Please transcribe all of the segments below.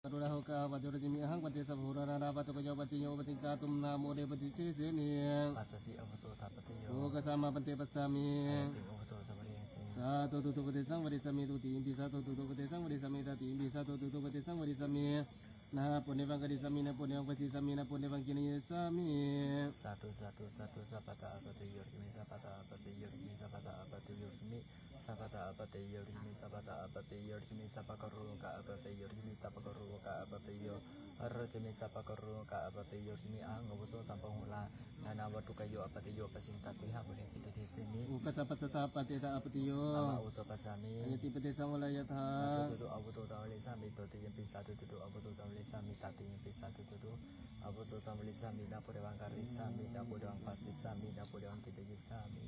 Ruraho ka apattiyo, rajimi ahaṃ bhante sabbaho rarāna pattupayo apattiyo, upasīdatu mā mole paṭisesemi. Passasi avuso tappattiyo. Okāsa mā bhante passāmi. Āyatiṃ avuso sabbadassi. Sādhu, dutiyampi saṃvaresāmi, dutiyampi sādhu, dutiyampi saṃvaresāmi, tatiyampi sādhu, tatiyampi saṃvaresāmi. Na puññaṃ karissāmi, na puññaṃ passissāmi, na puññaṃ kinayissāmi. Sādhu, sādhu, sādhu. Sabbattha apattiyo, rajimi sabbattha apattiyo, rajimi sabbattha apattiyo, rajimi sabbattha apattiyo, rajimi sabbattha apattiyo, rajimi sabbaroga apattiyo, rajimi sabbaroga apattiyo, rajimi sabbaroga apattiyo, rajimi ahaṃ avuso sabbahulā nānāvatthukāyo apattiyo, upasīdatu mā mole paṭisesemi. Okāsa passatha paṭitha apattiyo. Dhamma avuso passāmi. Āyatiṃ bhante saṃvareyyātha. Sādhu, sādhu, avuso saṃvaresāmi. Dutiyampi sādhu, sādhu, avuso saṃvaresāmi. Tatiyampi sādhu, sādhu, avuso saṃvaresāmi. Na puññaṃ karissāmi, na puññaṃ passissāmi, na puññaṃ kinayissāmi.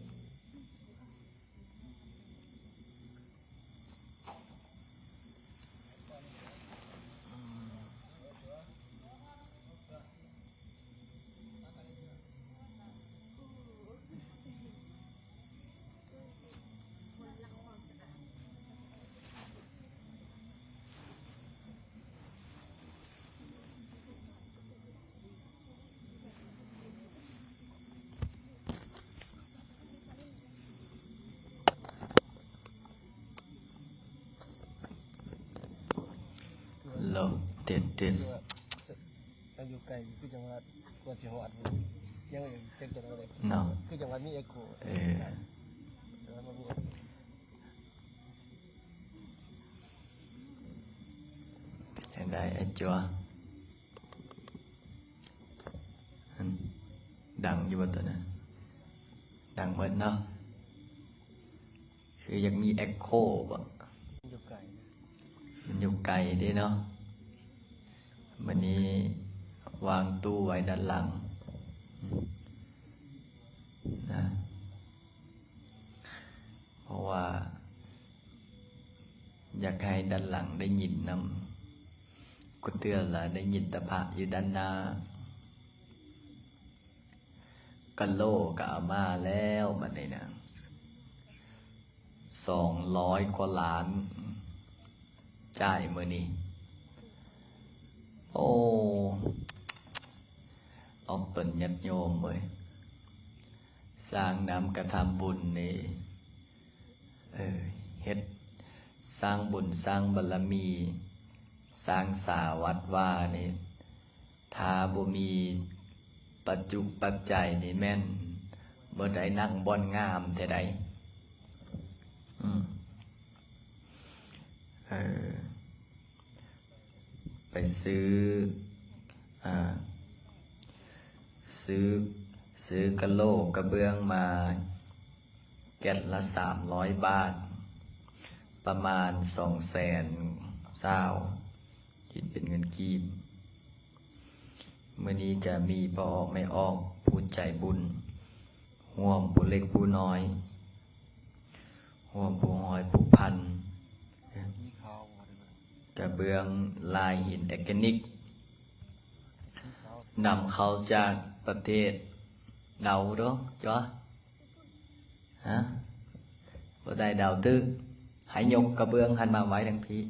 ໂລດເດັດໆ ມັນຢູ່ໄກ ຄືຈັ່ງວ່າກວ່າຊິຮອດ ສຽງເອກເຕັມໄປໝົດເລີຍ ເນາະ ຄືຈັ່ງວ່າມີເອໂຄ ເອີ ແຕ່ວ່າມັນມີເອໂຄ ເປັນຈັ່ງໃດອ້າຍຈົວ? ດັງຢູ່ບໍ່ໂຕນັ້ນ? ດັງເໝິດເນາະ. ຄືຢາກມີເອໂຄບໍ່? ມັນຢູ່ໄກ ມັນຢູ່ໄກເດ້ເນາະ. ມື້ນີ້ວາງຕູ້ໄວ້ດ້ານຫຼັງນະ ເພາະວ່າຢາກໃຫ້ດ້ານຫຼັງໄດ້ຍິນນຳ. ກູເທື່ອລະໄດ້ຍິນແຕ່ພະຢູ່ດ້ານໜ້າ. ກະໂຫຼກະເອົາມາແລ້ວບັດນີ້ນະ ສອງຮ້ອຍກວ່າລ້ານ ຈ່າຍມື້ນີ້. ໂອ້ ອອກຕົນຍາດໂຍມເອີຍ ສ້າງນ້ຳກະທຳບຸນນີ້ ເອີ ເຮັດ ສ້າງບຸນສ້າງບາລະມີ ສ້າງສາວັດວານີ້ ຖ້າບໍ່ມີປັດຈຸປັດໄຈນີ້ແມ່ນບໍ່ໄດ້ນັ່ງບ່ອນງາມແທ້ໃດ໋. ອືມ ເອີ ໄປຊື້ ອາ ຊື້ ຊື້ກະໂຫຼກກະເບື້ອງມາ ແກັດລະສາມຮ້ອຍບາດ ປະມານສອງແສນຊາວ ຄິດເປັນເງິນກີບ. ມື້ນີ້ກະມີພໍ່ອອກແມ່ອອກ ຜູ້ໃຈບຸນ ຮ່ວມຜູ້ເລັກຜູ້ນ້ອຍ ຮ່ວມຜູ້ຮ້ອຍຜູ້ພັນ ກະເບື້ອງລາຍຫີນແອກການິກ ນຳເຂົ້າຈາກປະເທດລາວເນາະ ຈ້ະ ຮະ ບໍ່ໄດ້ເດົາຖືກ ໃຫ້ຍົກກະເບື້ອງຫັ້ນມາໄວ້ທາງພີ້.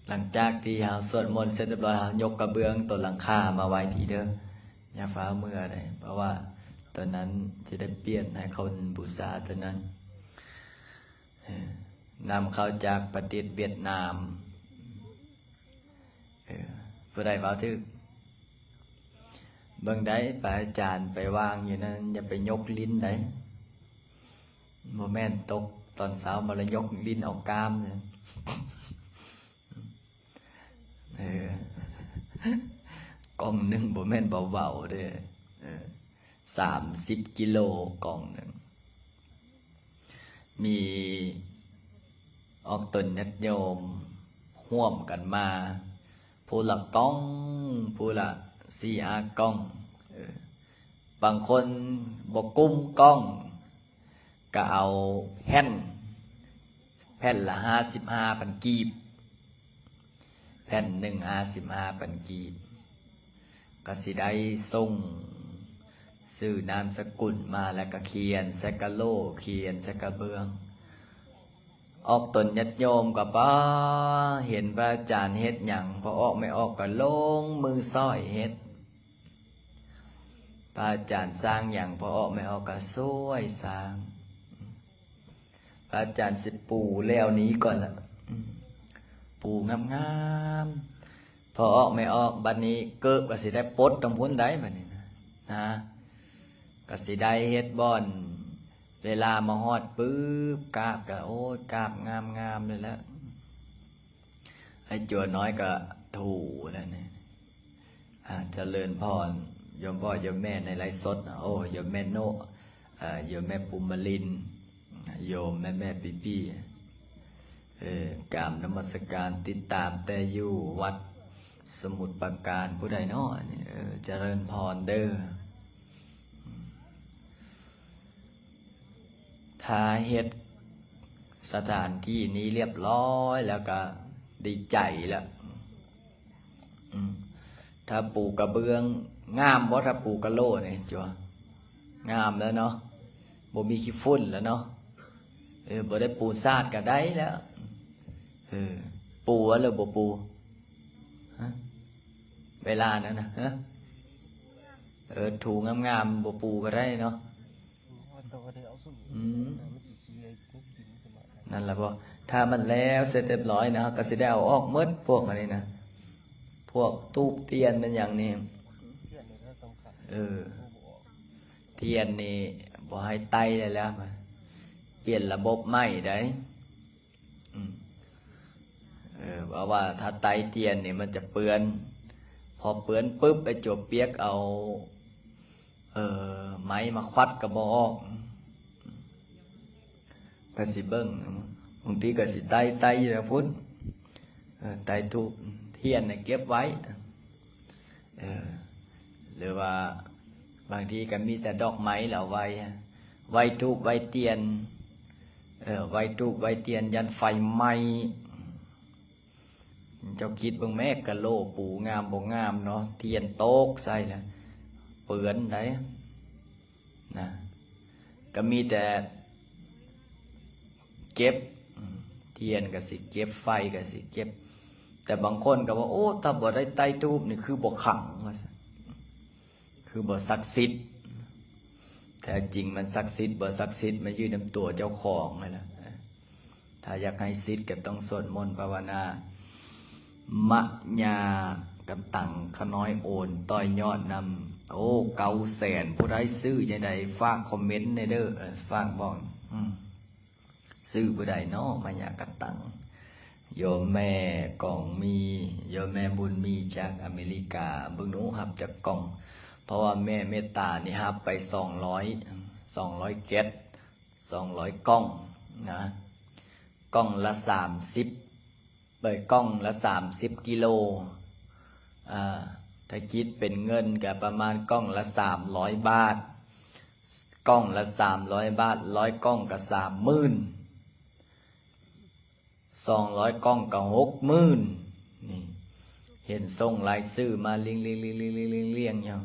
ຫຼັງຈາກທີ່ເຮົາສວດມົນເສັດຮຽບຮ້ອຍ ເຮົາຍົກກະເບື້ອງໂຕຫຼັງຄາມາໄວ້ພີ້ເດີ ຢ່າຟ້າວເມືອໃດ ເພາະວ່າໂຕນັ້ນຊິໄດ້ປ່ຽນໃຫ້ຄົນບູຊາໂຕນັ້ນ. ເອີ ນຳເຂົ້າຈາກປະເທດຫວຽດນາມ. ເອີ ຜູ້ໃດເວົ້າຖືກ ເບິ່ງໄດ້ ພະອາຈານໄປວາງຢູ່ນັ້ນ ຢ່າໄປຍົກລີ້ນໃດ ບໍ່ແມ່ນຕົກຕອນເຊົ້າມາແລ້ວຍົກລີ້ນອອກກ້າມ. ເອີ ກ່ອງໜຶ່ງບໍ່ແມ່ນເບົາໆເດ້ ເອີ ສາມສິບກິໂລກ່ອງໜຶ່ງ. ມີອອກຕົນຍາດໂຍມຮ່ວມກັນມາ ຜູ້ລະກ່ອງ ຜູ້ລະສີ່ຫ້າກ່ອງ. ເອີ ບາງຄົນບໍ່ກຸ້ມກ່ອງ ກະເອົາແຜ່ນ ແຜ່ນລະຫ້າສິບຫ້າພັນກີບ ແຜ່ນໜຶ່ງຫ້າສິບຫ້າພັນກີບ ກະຊິໄດ້ສົ່ງຊື່ນາມສະກຸນມາ ແລ້ວກະຂຽນໃສ່ກະໂຫຼ ຂຽນໃສ່ກະເບື້ອງ. ອອກຕົນຍາດໂຍມກໍປາ ເຫັນພະອາຈານເຮັດຫຍັງ ພໍ່ອອກແມ່ອອກກໍລົງມືຊ່ອຍເຮັດ ພະອາຈານສ້າງຫຍັງ ພໍ່ອອກແມ່ອອກກໍຊ່ວຍສ້າງ ພະອາຈານຊິປູແລ້ວນີ້ກ່ອນລະ ອືມ ປູງາມໆ ພໍ່ອອກແມ່ອອກ ບັດນີ້ເກີບກໍຊິໄດ້ປົດນຳພຸ້ນໄດ໋ ບັດນີ້ນະ ນະ ກໍຊິໄດ້ເຮັດບ່ອນ ເວລາມາຮອດປຶບ ກາບກໍ ໂອ້ຍ ກາບງາມໆ ເລີຍແຫຼະ ໄອ້ຈົວນ້ອຍກໍຖູແລ້ວນີ້ ອາ ຈະເລີນພອນ ໂຍມພໍ່ໂຍມແມ່ໃນໄລຟ໌ສົດ ໂອ້ ໂຍມແມ່ໂນ ເອີ ໂຍມແມ່ປຸມມະລິນ ໂຍມແມ່ໆ ປີ້ໆ ເອີ ກາບນະມັດສະການ ຕິດຕາມແຕ່ຢູ່ວັດສະໝຸດປາການ ຜູ້ໃດເນາະ ເອີ ຈະເລີນພອນເດີ. ຖ້າເຮັດສະຖານທີ່ນີ້ລຽບລ້ອຍແລ້ວກໍດີໃຈແລ້ວ ອືມ ຖ້າປູກະເບື້ອງ ງາມບໍ່ ຖ້າປູກະໂຫຼນີ້ ຈົວ ງາມແລ້ວເນາະ ບໍ່ມີຂີ້ຝຸ່ນແລ້ວເນາະ ເອີ ບໍ່ໄດ້ປູສາດກໍໄດ້ແລ້ວ ເອີ ປູແລ້ວບໍ່ປູ ຮະ ເວລານັ້ນນະ ຮະ ເອີ ຖູງາມໆ ບໍ່ປູກໍໄດ້ເນາະ ອືມ ນັ້ນລະບໍ ຖ້າມັນແລ້ວເສັດລຽບລ້ອຍນະ ເຮົາກໍຊິໄດ້ເອົາອອກໝົດພວກອັນນີ້ນະ ພວກທູບທຽນແມ່ນຫຍັງນີ້ ເອີ ທຽນນີ້ບໍ່ໃຫ້ໄຕ້ແລ້ວ ປ່ຽນລະບົບໃໝ່ໄດ໋ ອືມ ເອີ ເພາະວ່າຖ້າໄຕ້ທຽນນີ້ມັນຈະເປື້ອນ ພໍເປື້ອນປຶບ ໄອ້ຈົວປຽກເອົາ ເອີ ໄມ້ມາຄວັດກໍບໍ່ອອກ ກໍຊິເບິ່ງ ບາງທີກໍຊິໄຕ້ ໄຕ້ຢູ່ນະພຸ້ນ ເອີ ໄຕ້ທູບທຽນນະເກັບໄວ້ ເອີ ຫຼືວ່າບາງທີກໍມີແຕ່ດອກໄມ້ລະເອົາໄວ້ ໄວ້ທູບໄວ້ທຽນ ເອີ ໄວ້ທູບໄວ້ທຽນ ຢ້ານໄຟໄໝ້ ເຈົ້າຄິດເບິ່ງແມ້ ກະໂຫຼປູງາມບໍ່ງາມເນາະ ທຽນຕົກໃສ່ລະເປື້ອນໄດ໋ ນະ ກໍມີແຕ່ເກັບ ທຽນກໍຊິເກັບ ໄຟກໍຊິເກັບ ແຕ່ບາງຄົນກໍວ່າ ໂອ້ ຖ້າບໍ່ໄດ້ໄຕ້ທູບນີ້ຄືບໍ່ຂລັງ ວ່າຊັ້ນ ຄືບໍ່ສັກສິດ ແທ້ຈິງມັນສັກສິດບໍ່ສັກສິດ ມັນຢູ່ນຳຕົວເຈົ້າຂອງຫັ້ນລະ ຖ້າຢາກໃຫ້ສິດກໍຕ້ອງສວດມົນພາວະນາ ມະຍາກະຕັງ ຂະນ້ອຍໂອນ ຕ່ອຍຍອດນຳ ໂອ້ ເກົ້າແສນ ຜູ້ໃດຊື້ຈັ່ງໃດ ຝາກຄອມເມັນແດ່ເດີ ເອີ ຝາກບອກ ອືມ ຊື່ຜູ້ໃດເນາະ ມະຍາກະຕັງ ໂຍມແມ່ກອງມີ ໂຍມແມ່ບຸນມີຈາກອາເມລິກາ ເບິ່ງດູຮັບຈັກກ່ອງ ເພາະວ່າແມ່ເມດຕານີ້ຮັບໄປສອງຮ້ອຍ ສອງຮ້ອຍແກັດ ສອງຮ້ອຍກ່ອງນະ ກ່ອງລະສາມສິບ ເອີ ກ່ອງລະສາມສິບກິໂລ ອາ ຖ້າຄິດເປັນເງິນກໍປະມານກ່ອງລະສາມຮ້ອຍບາດ ກ່ອງລະສາມຮ້ອຍບາດ ຮ້ອຍກ່ອງກໍສາມໝື່ນ ສອງຮ້ອຍກ່ອງກໍຫົກໝື່ນ ນີ້ ເຫັນສົ່ງລາຍຊື່ມາລຽງໆໆໆໆ ຢູ່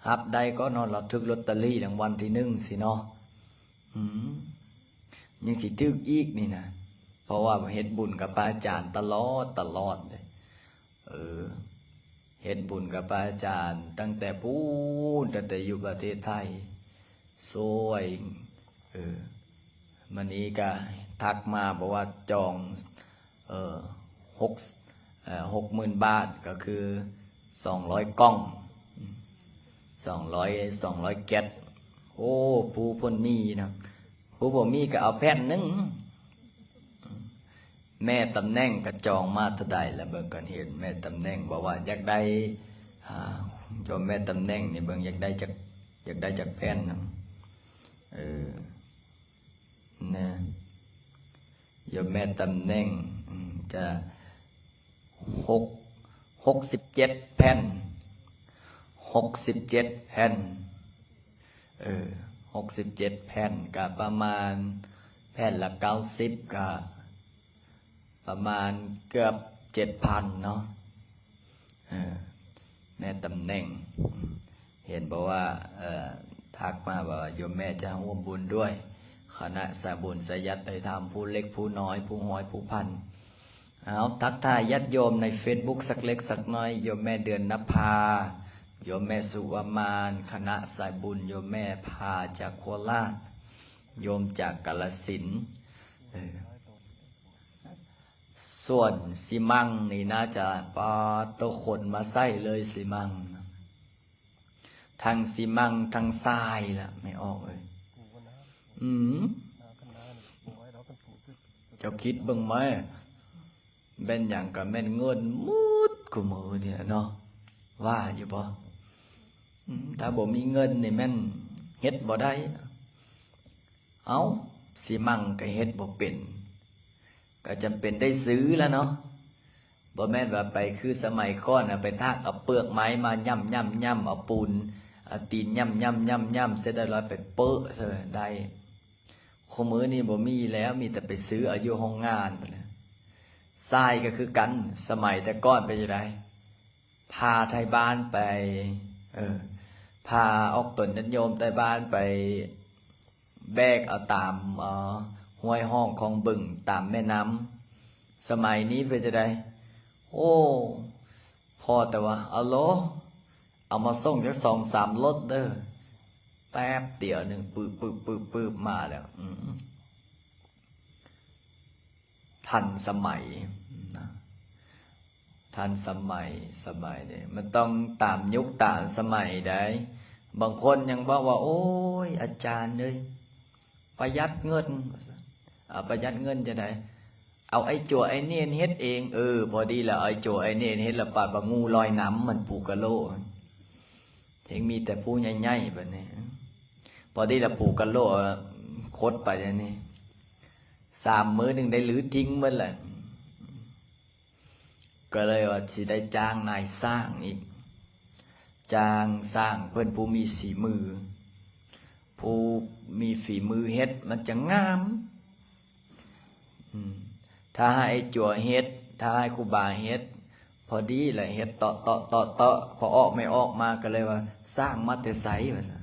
ຮັບໄດ້ກໍເນາະ ລະຖືກລອດເຕີຣີລາງວັນທີໜຶ່ງຊີ້ເນາະ ອືມ ຍັງຊິຖືກອີກນີ້ນະ ເພາະວ່າເຮັດບຸນກັບພະອາຈານຕະຫຼອດ ຕະຫຼອດເດ້ ເອີ ເຮັດບຸນກັບພະອາຈານຕັ້ງແຕ່ປູ້ນ ຕັ້ງແຕ່ຢູ່ປະເທດໄທ ຊ່ວຍ ເອີ ມານີ້ກະທັກມາບອກວ່າຈອງ ເອີ ຫົກ ເອີ ຫົກໝື່ນບາດ ກໍຄືສອງຮ້ອຍກ່ອງ ສອງຮ້ອຍ ສອງຮ້ອຍແກັດ ໂອ້ ຜູ້ເພິ່ນມີນະ ຜູ້ບໍ່ມີກໍເອົາແຜ່ນໜຶ່ງ ແມ່ຕຳແໜ່ງກະຈອງມາເທົ່າໃດລະ ເບິ່ງກ່ອນ ເຫັນແມ່ຕຳແໜ່ງບອກວ່າຢາກໄດ້ ອາ ເຈົ້າແມ່ຕຳແໜ່ງນີ້ເບິ່ງ ຢາກໄດ້ຈັກ ຢາກໄດ້ຈັກແຜ່ນນະ ເອີ ນະ ໂຍມແມ່ຕຳແໜ່ງ ອືມ ຈະ ຫົກ ຫົກສິບເຈັດແຜ່ນ ຫົກສິບເຈັດແຜ່ນ ເອີ ຫົກສິບເຈັດແຜ່ນ ກະປະມານແຜ່ນລະເກົ້າສິບ ກະປະມານເກືອບເຈັດພັນເນາະ ເອີ ແມ່ຕຳແໜ່ງ ເຫັນບອກວ່າ ເອີ ທັກມາວ່າໂຍມແມ່ຈະຮ່ວມບຸນດ້ວຍ ຄະນະສາຍບຸນສາຍຍັດໄຕທຳ ຜູ້ເລັກຜູ້ນ້ອຍ ຜູ້ຮ້ອຍຜູ້ພັນ. ເອົາ ທັກທາຍຍາດໂຍມໃນເຟສບຸກສັກເລັກສັກນ້ອຍ, ໂຍມແມ່ເດືອນນະພາ, ໂຍມແມ່ສຸວະມານ, ຄະນະສາຍບຸນ, ໂຍມແມ່ພາຈາກໂຄລາດ, ໂຍມຈາກກາລະສິນ. ເອີ ສ່ວນຊີມັງນີ້ໜ້າຈະ ປາດໂຕ ຂົນມາໃສ່ເລີຍຊີມັງ. ທັງຊີມັງທັງຊາຍລະ ແມ່ອອກເອີຍ. ອືມ ເຈົ້າຄິດເບິ່ງໄໝ ແມ່ນຫຍັງກະແມ່ນເງິນໝົດຄູ່ມື້ນີ້ລະເນາະ ວ່າຢູ່ບໍ່? ອືມ ຖ້າບໍ່ມີເງິນນີ້ແມ່ນເຮັດບໍ່ໄດ້. ເອົ້າ ຊີມັງກະເຮັດບໍ່ເປັນ ກະຈຳເປັນໄດ້ຊື້ລະເນາະ. ບໍ່ແມ່ນວ່າໄປຄືສະໄໝກ່ອນນະ ໄປທາກເອົາເປືອກໄມ້ມາຫຍ້ຳໆໆ ເອົາປູນ ເອົາຕີນຫຍ້ຳໆໆໆ ເສັດແລ້ວລອຍໄປເປິະໃສ່ໄດ້. ຄູ່ມື້ນີ້ບໍ່ມີແລ້ວ ມີແຕ່ໄປຊື້ເອົາຢູ່ໂຮງງານພຸ້ນແຫຼະ. ຊາຍກະຄືກັນ ສະໄໝແຕ່ກ່ອນເປັນຈັ່ງໃດ? ພາໄທບ້ານໄປ ເອີ ພາອອກຕົນຍາດໂຍມໄທບ້ານໄປ ແບກເອົາຕາມ ເອີ ຫ້ວຍຮ່ອງຂອງບຶງ ຕາມແມ່ນ້ຳ. ສະໄໝນີ້ເປັນຈັ່ງໃດ? ໂອ້ ພໍແຕ່ວ່າ ອາໂລ ເອົາມາສົ່ງຈັກສອງສາມລົດເດີ ແປັບດຽວໜຶ່ງ ປຶບໆໆ ມາແລ້ວ. ອືມ ທັນສະໄໝນະ ທັນສະໄໝ ສະໄໝນີ້ມັນຕ້ອງຕາມຍຸກຕາມສະໄໝໃດ໋. ບາງຄົນຍັງບອກວ່າ ໂອ້ຍ ອາຈານເອີຍ ປະຢັດເງິນ ວ່າຊັ້ນ. ເອົາ ປະຢັດເງິນຈັ່ງໃດ? ເອົາໄອ້ຈົວໄອ້ເນນເຮັດເອງ. ເອີ ພໍດີລະ ໄອ້ຈົວໄອ້ເນນເຮັດລະ ປາດວ່າງູລອຍນ້ຳ ມັນປູກະໂລ ເຮັງມີແຕ່ຜູ້ໃຫຍ່ໆ ບາດນີ້. ພໍດີລະປູກະໂລ ຄົດໄປອັນນີ້ ສາມມື້ໜຶ່ງໄດ້ລືດຖິ້ມເບິດແຫຼະ. ກໍເລີຍວ່າຊິໄດ້ຈ້າງນາຍຊ່າງອີກ ຈ້າງຊ່າງເພິ່ນຜູ້ມີສີມື ຜູ້ມີຝີມືເຮັດມັນຈະງາມ. ອືມ ຖ້າໃຫ້ໄອ້ຈົວເຮັດ ຖ້າໃຫ້ຄູບາເຮັດ ພໍດີລະເຮັດເຕາະໆໆໆ ພໍອອກໄມ່ອອກມາ ກໍເລີຍວ່າ ຊ່າງມາແຕ່ໃສ ວ່າຊັ້ນ.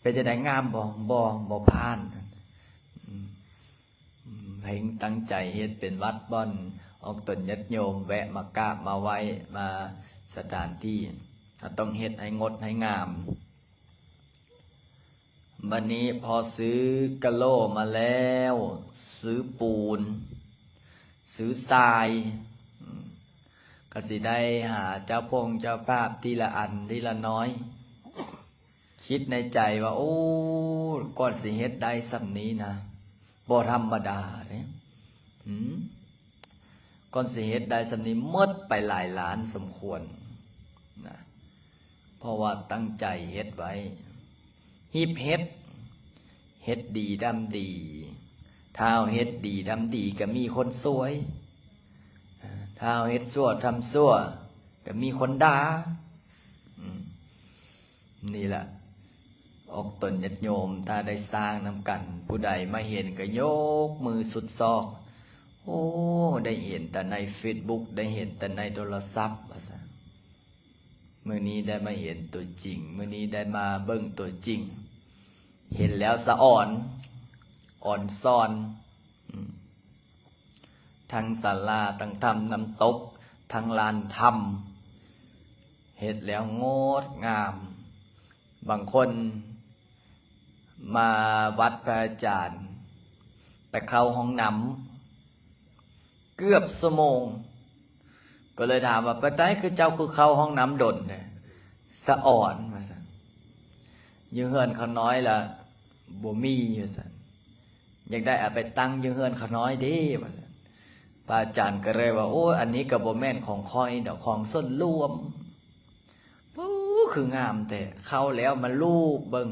ເປັນຈັ່ງໃດ ງາມບໍ່? ບໍ່ ບໍ່ຜ່ານ. ອືມ ເຮັງຕັ້ງໃຈເຮັດເປັນວັດ ບ່ອນອອກຕົນຍາດໂຍມແວະມາກາບມາໄຫວ້ ມາສະຖານທີ່ ເຮົາຕ້ອງເຮັດໃຫ້ງົດໃຫ້ງາມ. ບັດນີ້ພໍຊື້ກະໂຫຼມາແລ້ວ ຊື້ປູນ ຊື້ຊາຍ ອືມ ກໍຊິໄດ້ຫາເຈົ້າພົງເຈົ້າພາບທີລະອັນທີລະນ້ອຍ. ຄິດໃນໃຈວ່າ ໂອ້ ກ່ອນຊິເຮັດໄດ້ສ່ຳນີ້ນະ ບໍ່ທຳມະດາເດ້. ອືມ ກ່ອນຊິເຮັດໄດ້ສ່ຳນີ້ ໝົດໄປຫຼາຍລ້ານສົມຄວນນະ ເພາະວ່າຕັ້ງໃຈເຮັດໄວ້ ຮີບເຮັດ ເຮັດດີທຳດີ. ຖ້າເຮົາເຮັດດີທຳດີ ກໍມີຄົນຊ່ວຍ. ຖ້າເຮົາເຮັດຊົ່ວທຳຊົ່ວ ກໍມີຄົນດ່າ. ອືມ ນີ້ລະ ອອກຕົນຍາດໂຍມ ຖ້າໄດ້ສ້າງນຳກັນ ຜູ້ໃດມາເຫັນກໍຍົກມືສຸດຊອກ ໂອ້ ໄດ້ເຫັນແຕ່ໃນເຟສບຸກ ໄດ້ເຫັນແຕ່ໃນໂທລະສັບ ວ່າຊັ້ນ. ມື້ນີ້ໄດ້ມາເຫັນຕົວຈິງ ມື້ນີ້ໄດ້ມາເບິ່ງຕົວຈິງ ເຫັນແລ້ວສະອອນ ອອນຊອນ. ອືມ ທັງສາລາ ທັງຖ້ຳນ້ຳຕົກ ທັງລານຖ້ຳ ເຮັດແລ້ວງົດງາມ. ບາງຄົນມາວັດພະອາຈານ ໄປເຂົ້າຫ້ອງນ້ຳເກືອບຊົ່ວໂມງ ກໍເລີຍຖາມວ່າ ປານໃດຄືເຈົ້າຄືເຂົ້າຫ້ອງນ້ຳດົນແທ້? ສະອອນ ວ່າຊັ້ນ. ຢູ່ເຮືອນຂ້ານ້ອຍລະບໍ່ມີ ວ່າຊັ້ນ. ຢາກໄດ້ເອົາໄປຕັ້ງຢູ່ເຮືອນຂ້ານ້ອຍເດ້ ວ່າຊັ້ນ. ພະອາຈານກໍເລີຍວ່າ ໂອ້ຍ ອັນນີ້ກໍບໍ່ແມ່ນຂອງຂ້ອຍດອກ ຂອງສ່ວນລວມ. ໂອ້ ຄືງາມແທ້ ເຂົ້າແລ້ວມາລູບເບິ່ງ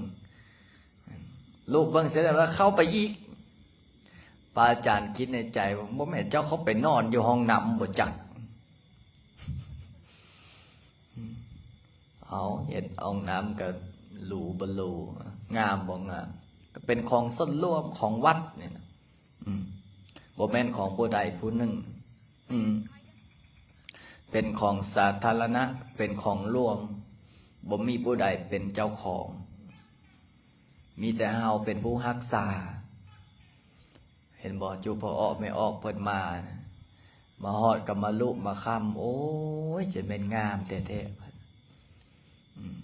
ລູບເບິ່ງເສັດແລ້ວເຂົ້າໄປອີກ. ພະອາຈານຄິດໃນໃຈວ່າ ບໍ່ແມ່ນເຈົ້າເຂົ້າໄປນອນຢູ່ຫ້ອງນ້ຳບໍ່ຈັກ? ເອົາ ເຮັດຫ້ອງນ້ຳກໍຫຼູບໍ່ຫຼູ ງາມບໍ່ງາມ ກໍເປັນຂອງສ່ວນລວມຂອງວັດນີ້ນະ. ອືມ ບໍ່ແມ່ນຂອງຜູ້ໃດຜູ້ໜຶ່ງ ອືມ ເປັນຂອງສາທາລະນະ ເປັນຂອງລວມ ບໍ່ມີຜູ້ໃດເປັນເຈົ້າຂອງ. ມີແຕ່ເຮົາເປັນຜູ້ຮັກສາ. ເຫັນບໍ່? ຈຸພໍ່ອອກແມ່ອອກເພິ່ນມາ, ມາຮອດກໍມາລຸມາຄ້ຳ, ໂອ້ຍ ຈະແມ່ນງາມແທ້ໆ. ອືມ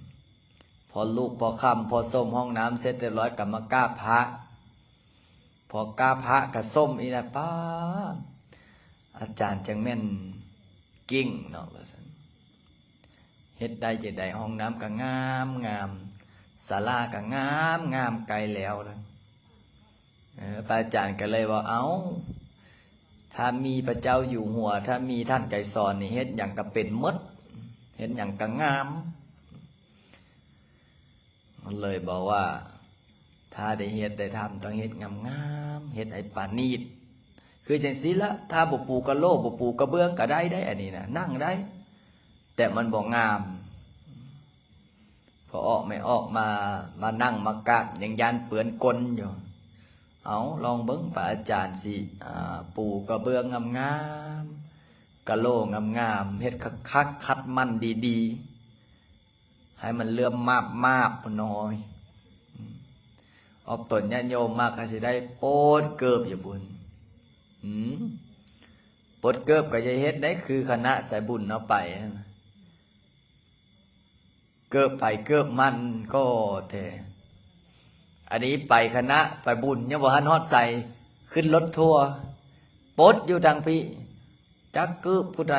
ພໍລຸພໍຄ້ຳ ພໍສົມຫ້ອງນ້ຳເສັດຮຽບຮ້ອຍ ກໍມາກາບພະ, ພໍກາບພະກໍສົມອີກນະ. ປ້າ ອາຈານຈັ່ງແມ່ນເກັ່ງເນາະ ວ່າຊັ້ນ. ເຮັດໄດ້ຈັ່ງໃດ? ຫ້ອງນ້ຳກໍງາມໆ, ສາລາກໍງາມໆ, ໄກແລ້ວນະ. ເອີ ພະອາຈານກໍເລີຍວ່າ ເອົ້າ ຖ້າມີພະເຈົ້າຢູ່ຫົວ, ຖ້າມີທ່ານໄກສອນນີ້ ເຮັດຫຍັງກໍເປັນໝົດ, ເຮັດຫຍັງກໍງາມ. ເລີຍບອກວ່າ ຖ້າໄດ້ເຮັດໄດ້ທຳ ຕ້ອງເຮັດງາມໆ, ເຮັດໃຫ້ປານີດ. ຄືຈັ່ງຊີ້ລະ, ຖ້າບໍ່ປູກະໂຫຼ ບໍ່ປູກະເບື້ອງກໍໄດ້ເດ້ ອັນນີ້ນະ, ນັ່ງໄດ້ ແຕ່ມັນບໍ່ງາມ. ພໍອອກແມ່ອອກມາ, ມານັ່ງມາກາບ ຍັງຢ້ານເປື້ອນກົ້ນຢູ່. ເອົາ ລອງເບິ່ງ ພະອາຈານຊິ ອາ ປູກະເບື້ອງງາມໆ, ກະໂຫຼງາມໆ, ເຮັດຄັກໆ, ຂັດໝັ້ນດີໆ ໃຫ້ມັນເຫຼື້ອມມາບໆ ພຸ້ນນ້ອຍ. ອອກຕົນຍາດໂຍມມາກໍຊິໄດ້ປົດເກີບຢູ່ພຸ້ນ. ອືມ ປົດເກີບກໍຢ່າເຮັດໄດ້ ຄືຄະນະສາຍບຸນເອົາໄປຫັ້ນນະ. ເກີບໃຜເກີບມັນກໍແທ້. ອັນນີ້ໄປຄະນະໄປບຸນ ຍັງບໍ່ທັນຮອດໃສ ຂຶ້ນລົດທົວ ປົດຢູ່ທາງພີ້ ຈັກເກີບຜູ້ໃດ.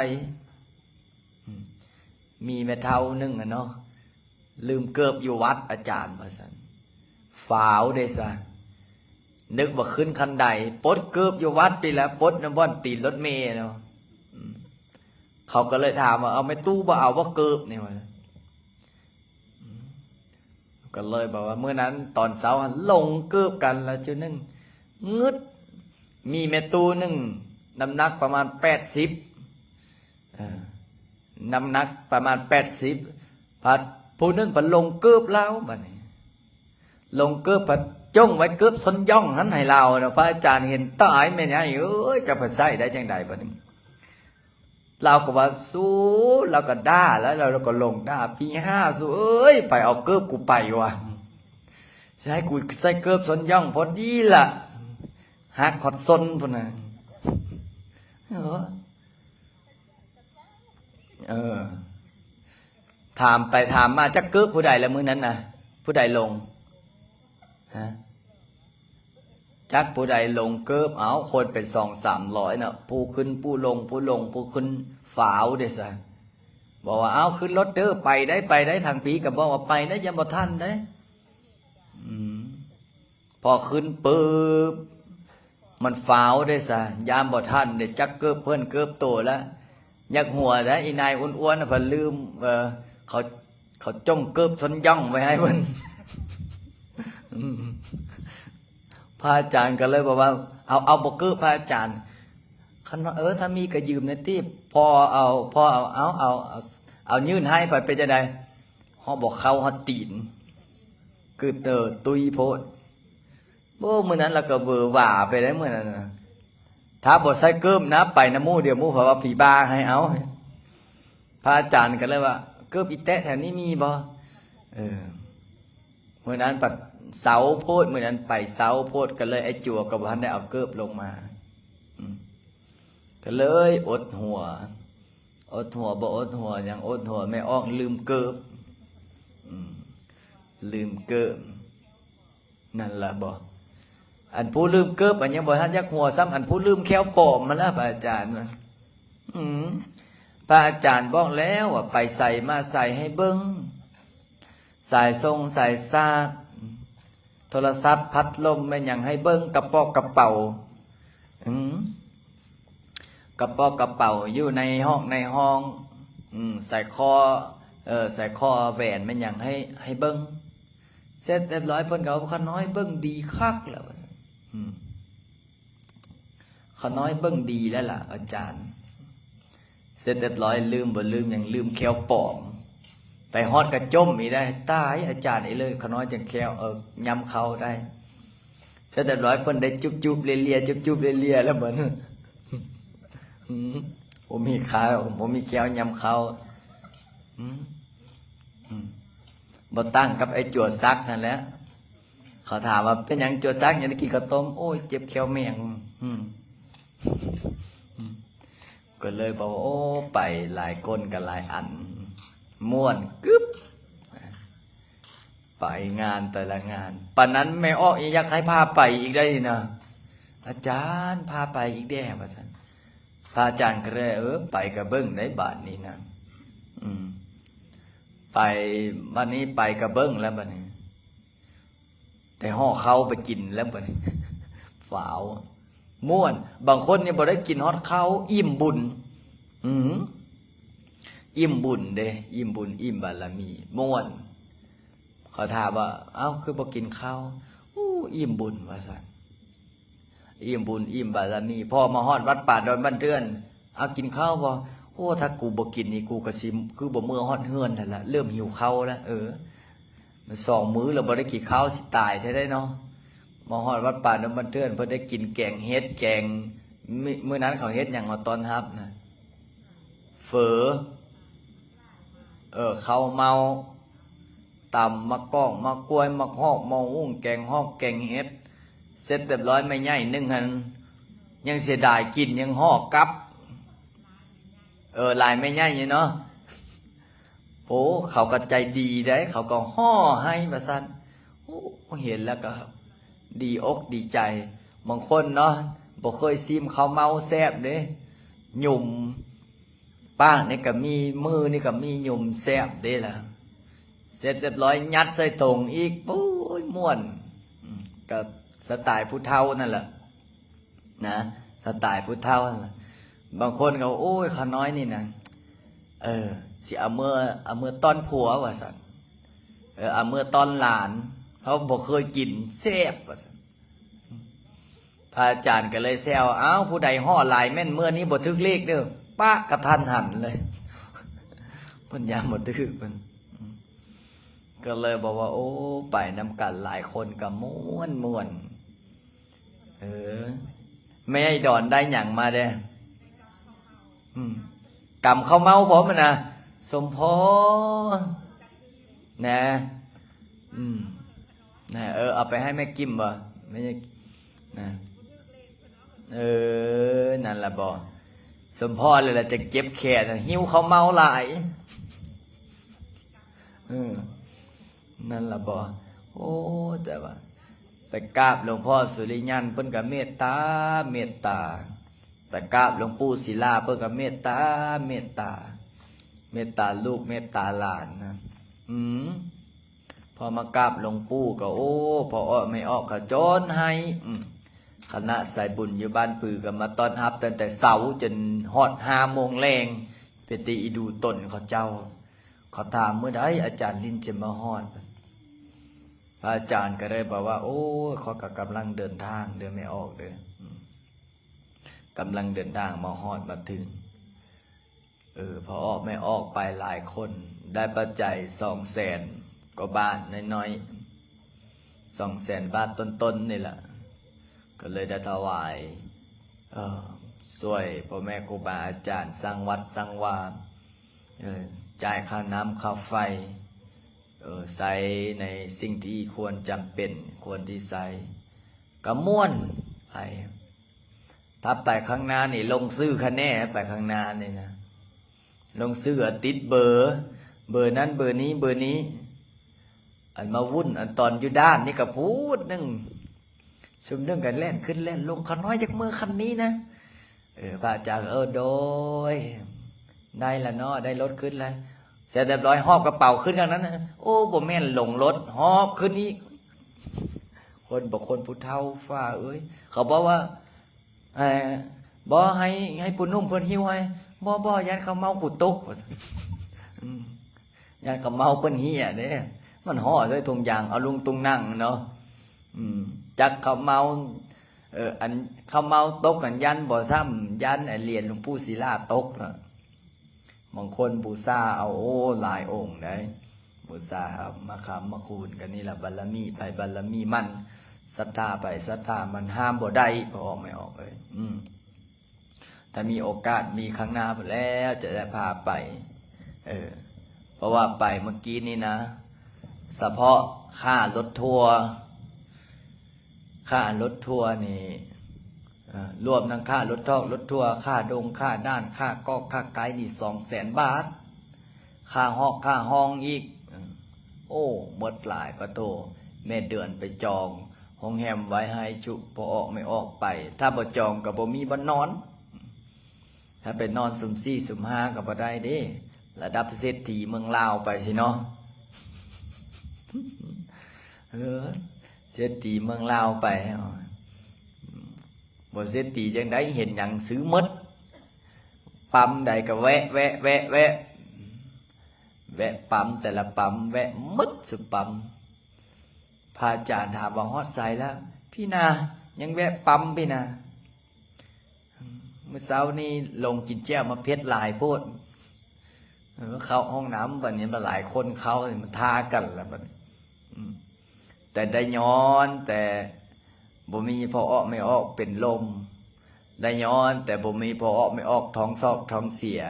ອືມ ມີແມ່ເຖົ້າໜຶ່ງຫັ້ນເນາະ ລືມເກີບຢູ່ວັດອາຈານ ວ່າຊັ້ນ. ຟ້າວເດ້ຊະ ນຶກວ່າຂຶ້ນຄັນໄດ, ປົດເກີບຢູ່ວັດນີ້ແຫຼະ, ປົດນຳບ່ອນຕີນລົດເມເນາະ. ອືມ ເຂົາກໍເລີຍຖາມວ່າ ເອົາ ແມ່ຕູ້ບໍ່ເອົາບໍ່ເກີບນີ້ ວ່າ. ອືມ ກໍເລີຍບອກວ່າ ມື້ນັ້ນຕອນເຊົ້າຫັ້ນຫຼົງເກີບກັນ ແລ້ວຈຸໜຶ່ງງຶດ ມີແມ່ຕູ້ໜຶ່ງ ນ້ຳໜັກປະມານແປດສິບ ເອີ ນ້ຳໜັກປະມານແປດສິບ ພັດຜູ້ໜຶ່ງພັດຫຼົງເກີບລາວ. ບັດນີ້ຫຼົງເກີບ ພັດຈົ່ງໄວ້ເກີບຊົນຢ່ອງຫັ້ນໃຫ້ລາວນະ. ພະອາຈານເຫັນ ຕາຍແມ່ໃຫຍ່ເອີຍ ຈະໄປໃຊ້ໄດ້ຈັ່ງໃດບັດນີ້. ລາວກໍວ່າ ສູ ລາວກໍດ່າແລ້ວ ລາວກໍຫຼົງດ່າ ຜີຫ້າ ສູເອີຍ ໃຜເອົາເກີບກູໄປວະ? ຊິໃຫ້ກູໃສ່ເກີບຊົນຢ່ອງພໍດີລະ ຫັກຮອດສົ້ນພຸ້ນນະ. ເອີ ເອີ ຖາມໄປຖາມມາ ຈັກເກີບຜູ້ໃດລະມື້ນັ້ນນະ? ຜູ້ໃດຫຼົງ? ຮະ? ຈັກຜູ້ໃດຫຼົງເກີບ. ເອົ້າ ຄົນເປັນສອງສາມຮ້ອຍເນາະ ຜູ້ຂຶ້ນຜູ້ລົງ ຜູ້ລົງຜູ້ຂຶ້ນ ຟ້າວເດ້ຊະ. ບອກວ່າ ເອົ້າ ຂຶ້ນລົດເດີ ໄປໄດ້ ໄປໄດ້. ທາງພີ້ກໍບອກວ່າ ໄປໄດ້ ຍັງບໍ່ທັນໄດ໋. ອືມ ພໍຂຶ້ນປຶບ ມັນຟ້າວເດ້ຊະ ຢ້ານບໍ່ທັນເດ້ ຈັກເກີບເພິ່ນເກີບໂຕລະ. ຢາກຫົວແທ້ ອີນາຍອ້ວນໆ ນະ ເພິ່ນລືມ ເອີ ເຂົາ ເຂົາຈົ່ງເກີບຊົນຢ່ອງໄວ້ໃຫ້ເພິ່ນ. ອືມ ພະອາຈານກໍເລີຍບອກວ່າ ເອົາ ເອົາບໍ່ເກີບ ພະອາຈານ? ຄັນວ່າ ເອີ ຖ້າມີກໍຢືມແດ່ຕິ. ພໍເອົາ ພໍເອົາ ເອົາ ເອົາ ເອົາ ເອົາຍື່ນໃຫ້ ໄປເປັນຈັ່ງໃດ? ຮອດບໍ່ເຂົ້າຮອດຕີນ ຄືເຕີຕຸ້ຍໂພດ. ໂອ້ ມື້ນັ້ນລະກໍເວີຫວາໄປໄດ້ມື້ນັ້ນນະ. ຖ້າບໍ່ໃສ່ເກີບນະ ໄປນຳໝູ່ດຽວ ໝູ່ເຂົາວ່າຜີບ້າໃຫ້ເອົາ. ພະອາຈານກໍເລີຍວ່າ ເກີບອີແຕະແຖວນີ້ມີບໍ່? ເອີ ມື້ນັ້ນພັດເຊົາໂພດ ມື້ນັ້ນໄປເຊົາໂພດ ກໍເລີຍໄອ້ຈົວກໍບໍ່ທັນໄດ້ເອົາເກີບລົງມາ. ອືມ ກໍເລີຍອົດຫົວ ອົດຫົວ ບໍ່ອົດຫົວຫຍັງ ອົດຫົວແມ່ອອກລືມເກີບ. ອືມ ລືມເກີບ. ນັ້ນລະບໍ ອັນຜູ້ລືມເກີບ ອັນຍັງບໍ່ທັນຢາກຫົວຊ້ຳ ອັນຜູ້ລືມແຂ້ວປອມຫັ້ນລະ ພະອາຈານວ່າ. ອືມ ພະອາຈານບອກແລ້ວວ່າ ໄປໃສມາໃສໃຫ້ເບິ່ງ ສາຍຊົງສາຍຊາກ ໂທລະສັບ ພັດລົມ ແມ່ນຫຍັງໃຫ້ເບິ່ງ ກະປອກກະເປົາ. ອືມ ກະປອກກະເປົາຢູ່ໃນຮອກໃນຮ່ອງ. ອືມ ສາຍຄໍ ເອີ ສາຍຄໍແຫວນແມ່ນຫຍັງໃຫ້ ໃຫ້ເບິ່ງ. ເສັດຮຽບຮ້ອຍ ເພິ່ນກໍວ່າ ຂ້ານ້ອຍເບິ່ງດີຄັກແລ້ວ ວ່າຊັ້ນ. ອືມ ຂ້ານ້ອຍເບິ່ງດີແລ້ວລະອາຈານ. ເສັດຮຽບຮ້ອຍ ລືມ ບໍ່ລືມຫຍັງ ລືມແຂ້ວປອມ. ໄປຮອດກະຈົ່ມອີກໄດ໋. ຕາຍ ອາຈານອີກເລີຍ ຂ້ານ້ອຍຈັ່ງແຄ້ວ ເອີ ຍຳເຂົ້າໄດ້. ເສັດຮຽບຮ້ອຍ ເພິ່ນໄດ້ຈຸບໆເລຍໆ ຈຸບໆເລຍໆ ແລ້ວບັດ ອືມ ບໍ່ມີຂາ ບໍ່ມີແຂ້ວຍຳເຂົ້າ. ອືມ ອືມ ບໍ່ຕ່າງກັບໄອ້ຈົວສັກຫັ້ນແຫຼະ. ເຂົາຖາມວ່າ ເປັນຫຍັງຈົວຈັກ ຍັງໄດ້ກິນເຂົ້າຕົ້ມ? ໂອ້ຍ ເຈັບແຂ້ວແມງ. ອືມ ກໍເລີຍບອກວ່າ ໂອ້ ໄປຫຼາຍຄົນກໍຫຼາຍອັນ ມ່ວນກຶບ ໄປງານແຕ່ລະງານ. ປານນັ້ນແມ່ອອກຍັງຢາກໃຫ້ພາໄປອີກໄດ໋ນະ ອາຈານ ພາໄປອີກແດ່ ວ່າຊັ້ນ. ພະອາຈານກໍເລີຍ ເອີ ໄປກະເບິ່ງໄດ້ບາດນີ້ນະ. ອືມ ໄປ ບາດນີ້ໄປກະເບິ່ງແລ້ວບາດນີ້ ໄດ້ຫໍ່ເຂົ້າໄປກິນແລ້ວບາດນີ້ ວ້າວ ມ່ວນ. ບາງຄົນນີ້ບໍ່ໄດ້ກິນຮອດເຂົ້າ ອີ່ມບຸນ. ອືມ ອີ່ມບຸນເດ້ ອີ່ມບຸນ ອີ່ມບາລະມີ ມ່ວນ. ເຂົາຖາມວ່າ ເອົ້າ ຄືບໍ່ກິນເຂົ້າ? ໂອ້ ອີ່ມບຸນ ວ່າຊັ້ນ. ອີ່ມບຸນອີ່ມບາລະມີ. ພໍມາຮອດວັດປ່າດອນບ້ານເທື່ອນ ເອົາ ກິນເຂົ້າບໍ່? ໂອ້ ຖ້າກູບໍ່ກິນນີ້ ກູກໍຊິຄືບໍ່ເມືອຮອດເຮືອນຫັ້ນລະ ເລີ່ມຫິວເຂົ້າລະ. ເອີ ມັນສອງມື້ແລ້ວບໍ່ໄດ້ກິນເຂົ້າ ຊິຕາຍແທ້ໄດ໋ເນາະ. ມາຮອດວັດປ່າດອນບ້ານເທື່ອນ ເພິ່ນໄດ້ກິນແກງເຫັດ ແກງ ມື້ ມື້ນັ້ນເຂົາເຮັດຫຍັງມາຕ້ອນຮັບນະ? ເຝີ ເອີ ເຂົ້າເມົາ ຕຳໝາກກອກ ໝາກກ້ວຍ ໝາກຮອກ ໝໍຫຸ່ງ ແກງຮອກ ແກງເຫັດ ເສັດຮຽບຮ້ອຍ. ແມ່ໃຫຍ່ໜຶ່ງຫັ້ນ ຍັງເສຍດາຍກິນ ຍັງຫໍ່ກັບ. ເອີ ຫຼາຍແມ່ໃຫຍ່ຢູ່ເນາະ. ໂອ້ ເຂົາກໍໃຈດີໄດ໋ ເຂົາກໍຫໍ່ໃຫ້ວ່າຊັ້ນ. ໂອ້ ເຫັນແລ້ວກໍດີອົກດີໃຈ. ບາງຄົນເນາະ ບໍ່ເຄີຍຊີມເຂົ້າເມົາ ແຊບເດ້ ຫຍຸ່ມ ປາກນີ້ກໍມີ ມືນີ້ກໍມີ ຫຍຸ່ມແຊບເດ້ລະ. ເສັດຮຽບຮ້ອຍ ຍັດໃສ່ຖົງອີກ ໂອ້ຍ ມ່ວນ. ອືມ ກໍສະໄຕຜູ້ເຖົ້ານັ້ນລະນະ ສະໄຕຜູ້ເຖົ້ານັ້ນລະ. ບາງຄົນກໍ ໂອ້ຍ ຂ້ານ້ອຍນີ້ນະ ເອີ ຊິເອົາເມືອ ເອົາເມືອຕ້ອນຜົວວ່າຊັ້ນ. ເອີ ເອົາເມືອຕ້ອນຫຼານ ເຮົາບໍ່ເຄີຍກິນ ແຊບວ່າຊັ້ນ. ພະອາຈານກໍເລີຍແຊວ ອ້າວ ຜູ້ໃດຫໍ່ຫຼາຍແມ່ນເມືອນີ້ບໍ່ຖືກເລກເດີ. ປະກະທັນຫັນເລີຍ ເພິ່ນຢ້ານບໍ່ຖືກເພິ່ນ. ກໍເລີຍບອກວ່າ ໂອ້ ໄປນຳກັນຫຼາຍຄົນກໍມ່ວນໆ. ເອີ ແມ່ໃຫຍ່ດອນໄດ້ຫຍັງມາແດ່? ອືມ ກຳເຂົ້າເມົາພ້ອມນະ ສົມພໍນະ. ອືມ ນະ ເອີ ເອົາໄປໃຫ້ແມ່ກິມບໍ່? ແມ່ໃຫຍ່ນະ ເອີ ນັ້ນລະບໍ ສົມພໍແລ້ວລະ ຈັ່ງເຈັບແຂນ ຫິວເຂົ້າເມົາຫຼາຍ. ເອີ ນັ້ນລະບໍ ໂອ້ ແຕ່ວ່າໄປກາບຫຼວງພໍ່ສຸລິຍັນ ເພິ່ນກໍເມດຕາ ເມດຕາ. ໄປກາບຫຼວງປູ່ສິລາ ເພິ່ນກໍເມດຕາ ເມດຕາ ເມດຕາລູກ ເມດຕາຫຼານນະ. ອືມ ພໍມາກາບຫຼວງປູ່ກໍ ໂອ້ ພໍ່ອອກແມ່ອອກກໍຈົນໄຫ້. ອືມ ຄະນະສາຍບຸນຢູ່ບ້ານຜືກໍມາຕ້ອນຮັບຕັ້ງແຕ່ເຊົ້າຈົນຮອດຫ້າໂມງແລງ ເປັນຕາອີດູຕົນເຂົາເຈົ້າ. ເຂົາຖາມ ມື້ໃດອາຈານລິນຈະມາຮອດ? ພະອາຈານກໍເລີຍບອກວ່າ ໂອ້ຍ ຂ້ອຍກໍກຳລັງເດີນທາງເດີ ແມ່ອອກເດີ ອືມ ກຳລັງເດີນທາງມາຮອດມາເຖິງ. ເອີ ພໍ່ອອກແມ່ອອກໄປຫຼາຍຄົນ ໄດ້ປັດໄຈສອງແສນກວ່າບາດນ້ອຍໆ ສອງແສນບາດຕົ້ນໆນີ້ລະ ກໍເລີຍໄດ້ຖວາຍ ເອີ ຊ່ວຍພໍ່ແມ່ຄູບາອາຈານສ້າງວັດສ້າງວາ ເອີ ຈ່າຍຄ່ານ້ຳຄ່າໄຟ ເອີ ໃຊ້ໃນສິ່ງທີ່ຄວນຈຳເປັນ ຄວນທີ່ໃຊ້ ກໍມ່ວນໄປ. ຖ້າໄປຂ້າງໜ້ານີ້ ລົງຊື່ຄະແນນ ໄປຂ້າງໜ້ານີ້ນະ ລົງຊື່ ຕິດເບີ ເບີນັ້ນເບີນີ້ ເບີນີ້. ອັນມາວຸ້ນ ອັນຕອນຢູ່ດ່ານນີ້ກໍພູດໜຶ່ງ ຊຸມໜຶ່ງກໍແລ່ນຂຶ້ນແລ່ນລົງ ຂ້ານ້ອຍຢາກເມືອຄັນນີ້ນະ. ເອີ ພະອາຈານ ເອີ ໂດຍ ໄດ້ລະເນາະ ໄດ້ລົດຂຶ້ນລະ ເສັດຮຽບຮ້ອຍ ຫອບກະເປົາຂຶ້ນຂ້າງນັ້ນນະ. ໂອ້ ບໍ່ແມ່ນລົງລົດ ຫອບຂຶ້ນອີກ. ຄົນ ບາງຄົນຜູ້ເຖົ້າຟ້າເອີຍ ເຂົາບອກວ່າ ເອີ ບໍ່ ໃຫ້ ໃຫ້ຜູ້ໜຸ່ມເພິ່ນຫິ້ວໃຫ້. ບໍ່ ບໍ່ ຢ້ານເຂົາເມົາກູຕົກ ວ່າຊັ້ນ. ອືມ ຢ້ານເຂົາເມົາເພິ່ນເຫ້ຍເດ້ ມັນຫໍ່ໃສ່ຖົງຢາງ ເອົາລົງຕຸງນັ່ງເນາະ. ອືມ ຈັກເຂົາເມົາ ເອີ ອັນເຂົາເມົາຕົກຫັ້ນ ຢ້ານບໍ່ຊ້ຳ ຢ້ານ ອາ ຫຼຽນຫຼວງປູ່ສິລາຕົກເນາະ. ບາງຄົນບູຊາເອົາ ໂອ້ ຫຼາຍອົງໃດ໋ ບູຊາເອົາ ມາຄ້ຳມາຄູນກັນນີ້ລະ ບາລະມີໃຜບາລະມີມັນ ສັດທາໃຜສັດທາມັນ ຫ້າມບໍ່ໄດ້ ພໍ່ອອກແມ່ອອກເອີຍ. ອືມ ຖ້າມີໂອກາດ ມີຄັ້ງໜ້າພຸ້ນແລ້ວ ຈະໄດ້ພາໄປ. ເອີ ເພາະວ່າໄປເມື່ອກີ້ນີ້ນະ ສະເພາະຄ່າລົດທົວ ຄ່າລົດທົວນີ້ ເອີ ລວມທັງຄ່າລົດທອກລົດທົວ ຄ່າດົງຄ່າດ່ານ ຄ່າກອກຄ່າໄກນີ້ ສອງແສນບາດ ຄ່າຮອກຄ່າຮອງອີກ. ເອີ ໂອ້ ໝົດຫຼາຍປະໂທ. ແມ່ເດືອນໄປຈອງໂຮງແຮມໄວ້ໃຫ້ຊຸພໍ່ອອກແມ່ອອກໄປ ຖ້າບໍ່ຈອງກໍບໍ່ມີບ່ອນນອນ. ຖ້າໄປນອນຊຸມສີ່ຊຸມຫ້າກໍບໍ່ໄດ້ເດ້ ລະດັບເສດຖີເມືອງລາວໄປຊີ້ເນາະ. ເອີ ເສດຖີເມືອງລາວໄປ ບໍ່ເສດຖີຈັ່ງໃດ ເຫັນຫຍັງຊື້ໝົດ. ປ້ຳໃດກໍແວະ ແວະ ແວະ ແວະ ແວະປ້ຳແຕ່ລະປ້ຳ ແວະໝົດຊຸປ້ຳ. ພະອາຈານຖາມວ່າ ຮອດໃສແລ້ວ? ພີ້ນາ ຍັງແວະປ້ຳພີ້ນາ. ມື້ເຊົ້ານີ້ລົງກິນແຈ່ວມາເຜັດຫຼາຍໂພດ. ເອີ ເຂົ້າຫ້ອງນ້ຳບັດນີ້ ມັນຫຼາຍຄົນເຂົ້າ ມັນທາກັນລະບັດນີ້. ອືມ ແຕ່ໄດ້ຍ້ອນແຕ່ບໍ່ມີພໍ່ອອກແມ່ອອກເປັນລົມ ໄດ້ຍ້ອນແຕ່ບໍ່ມີພໍ່ອອກແມ່ອອກທ້ອງຊອກທ້ອງເສຍ.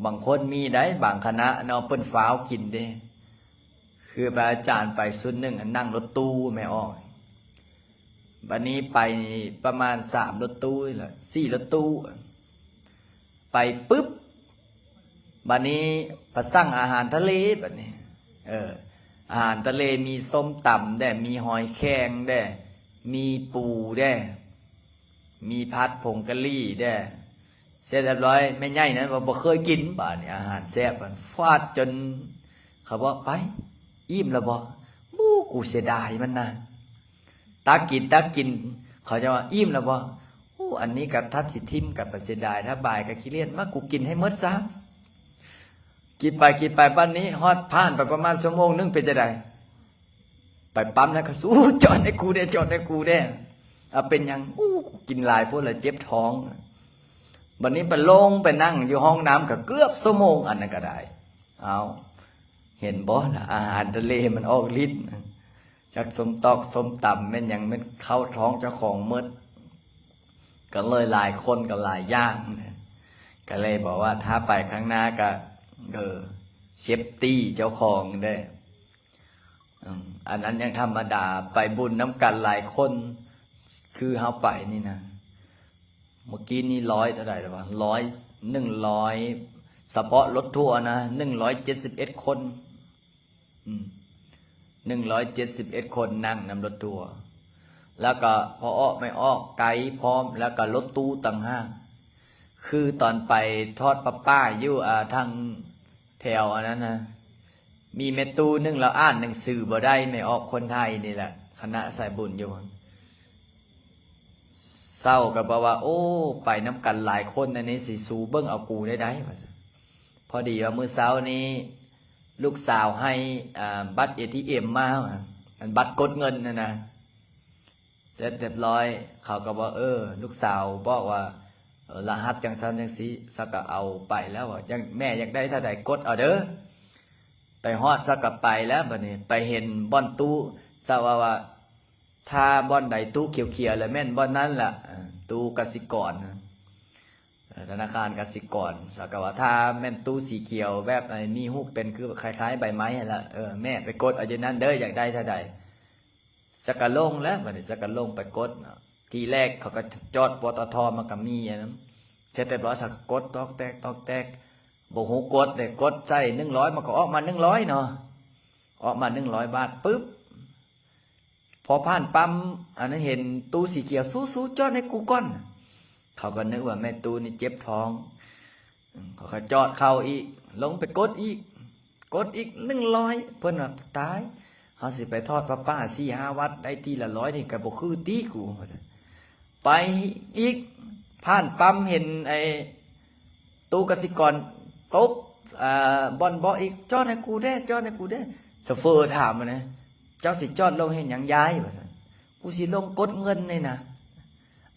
ບາງຄົນມີໄດ໋ ບາງຄະນະເນາະ ເພິ່ນຟ້າວກິນເດ້. ຄືພະອາຈານໄປຊຸດໜຶ່ງ ນັ່ງລົດຕູ້ແມ່ອອກ ບັດນີ້ໄປນີ້ປະມານສາມລົດຕູ້ລະ ສີ່ລົດຕູ້ ໄປປຶບ ບັດນີ້ໄປສັ່ງອາຫານທະເລ ບັດນີ້ ເອີ ອາຫານທະເລ ມີສົ້ມຕຳແດ່ ມີຫອຍແຄງແດ່ ມີປູແດ່ ມີຜັດຜົງກະຫຼີ່ແດ່. ເສັດຮຽບຮ້ອຍ ແມ່ໃຫຍ່ນັ້ນວ່າບໍ່ເຄີຍກິນ ບາດນີ້ອາຫານແຊບ ຟາດຈົນເຂົາບອກ ໄປ ອີ່ມແລ້ວບໍ່? ໂອ້ ກູເສຍດາຍມັນນະ ຕັກກິນ ຕັກກິນ ເຂົາຈະວ່າ ອີ່ມແລ້ວບໍ່? ໂອ້ ອັນນີ້ກໍຖ້າຊິຖິ້ມກໍບໍ່ເສຍດາຍ ຖ້າບາຍກໍຂີ້ລ້ຽນ ມາ ກູກິນໃຫ້ໝົດຊະ. ກິນໄປ ກິນໄປ ບັດນີ້ຮອດຜ່ານໄປປະມານຊົ່ວໂມງໜຶ່ງ ເປັນຈັ່ງໃດ? ໄປປ້ຳແລ້ວກໍ ໂອ້ ຈອດໃຫ້ກູແດ່ ຈອດໃຫ້ກູແດ່. ເອົາ ເປັນຫຍັງ? ໂອ້ ກູກິນຫຼາຍໂພດລະ ເຈັບທ້ອງ. ບັດນີ້ໄປລົງໄປນັ່ງຢູ່ຫ້ອງນ້ຳກໍເກືອບຊົ່ວໂມງ ອັນນັ້ນກໍໄດ້. ເອົາ ເຫັນບໍ່ລະ ອາຫານທະເລມັນອອກລິດ ຈັກສົ້ມຕອກສົ້ມຕຳແມ່ນຫຍັງ ແມ່ນເຂົ້າທ້ອງເຈົ້າຂອງໝົດ. ກໍເລີຍຫຼາຍຄົນກໍຫຼາຍຢ່າງ ກໍເລີຍບອກວ່າຖ້າໄປຄັ້ງໜ້າກໍ ເອີ ເຊັບຕີເຈົ້າຂອງເດີ້. ອືມ ອັນນັ້ນຍັງທຳມະດາ ໄປບຸນນຳກັນຫຼາຍຄົນ ຄືເຮົາໄປນີ້ນະ ເມື່ອກີ້ນີ້ຮ້ອຍເທົ່າໃດແລ້ວວະ ຮ້ອຍ ໜຶ່ງຮ້ອຍ ສະເພາະລົດທົວນະ ໜຶ່ງຮ້ອຍເຈັດສິບເອັດຄົນ. ອືມ ໜຶ່ງຮ້ອຍເຈັດສິບເອັດຄົນນັ່ງນຳລົດທົວ ແລ້ວກໍພໍ່ອອກແມ່ອອກ ໄກພ້ອມ ແລ້ວກໍລົດຕູ້ຕ່າງຫາກ. ຄືຕອນໄປທອດຜ້າປ່າຢູ່ ອາ ທາງແຖວອັນນັ້ນນະ ມີແມ່ຕູ້ໜຶ່ງລາວອ່ານໜັງສືບໍ່ໄດ້ ແມ່ອອກຄົນໄທນີ້ແຫຼະ ຄະນະສາຍບຸນຢູ່ ເຊົາກໍບອກວ່າ ໂອ້ ໄປນຳກັນຫຼາຍຄົນ ອັນນີ້ຊິສູ້ເບິ່ງເອົາກູໄດ້ໃດ໋ ວ່າຊັ້ນ. ພໍດີວ່າມື້ເຊົ້ານີ້ລູກສາວໃຫ້ ອາ ບັດເອທີເອັມມາ ອັນບັດກົດເງິນນັ້ນນະ ເສັດຮຽບຮ້ອຍ ເຂົາກໍບອກ ເອີ ລູກສາວບອກວ່າ ເອີ ລະຫັດຈັ່ງຊັ້ນຈັ່ງຊີ້ ສະກໍເອົາໄປແລ້ວ ວ່າ ຈັ່ງ ແມ່ຢາກໄດ້ເທົ່າໃດກົດເອົາເດີ້. ໄປຮອດ ສະກໍໄປແລ້ວ ບັດນີ້ໄປເຫັນບ່ອນຕູ້ ສະວ່າ ວ່າ ຖ້າບ່ອນໃດຕູ້ຂຽວໆ ລະແມ່ນບ່ອນນັ້ນລະ ເອີ ຕູ້ກະສິກອນ ເອີ ທະນາຄານກະສິກອນ. ສະກະວ່າ ຖ້າແມ່ນຕູ້ສີຂຽວ ແບບ ເອີ ມີຮູບເປັນຄືຄ້າຍໆ ໃບໄມ້ຫັ້ນລະ ເອີ ແມ່ໄປກົດເອົາຢູ່ນັ້ນເດີ້ ຢາກໄດ້ເທົ່າໃດ. ສະກະລົງແລ້ວ ບັດນີ້ສະກະລົງໄປກົດເນາະ. ທີແລກເຂົາກໍຈອດ ປຕທ ມັນກໍມີອັນນັ້ນ ເສັດຮຽບຮ້ອຍ ສະກະກົດຕອກແຕກ ຕອກແຕກ ບໍ່ຮູ້ກົດເດ້ ກົດໃສ່ໜຶ່ງຮ້ອຍ ມັນກໍອອກມາໜຶ່ງຮ້ອຍເນາະ. ອອກມາໜຶ່ງຮ້ອຍບາດປຶບ ພໍຜ່ານປ້ຳອັນນັ້ນ ເຫັນຕູ້ສີຂຽວ ສູ້ໆ ຈອດໃຫ້ກູກ່ອນ. ເຂົາກໍນຶກວ່າແມ່ຕູ້ນີ້ເຈັບທ້ອງ ເຂົາກໍຈອດເຂົ້າອີກ ລົງໄປກົດອີກ ກົດອີກໜຶ່ງຮ້ອຍ. ເພິ່ນວ່າ ຕາຍ ເຮົາຊິໄປທອດຜ້າປ່າສີ່ຫ້າວັດ ໄດ້ທີລະຮ້ອຍນີ້ກໍບໍ່ຄືຕິກູ ວ່າຊັ້ນ. ໄປອີກ ຜ່ານປ້ຳເຫັນໄອ້ຕູ້ກະສິກອນຕົບ ອາ ບ່ອນເບາະອີກ ຈອດໃຫ້ກູແດ່ ຈອດໃຫ້ກູແດ່. ໂຊເຟີຖາມຫັ້ນນະ ເຈົ້າຊິຈອດລົງເຮັດຫຍັງຍາຍ ວ່າຊັ້ນ. ກູຊິລົງກົດເງິນນີ້ນະ.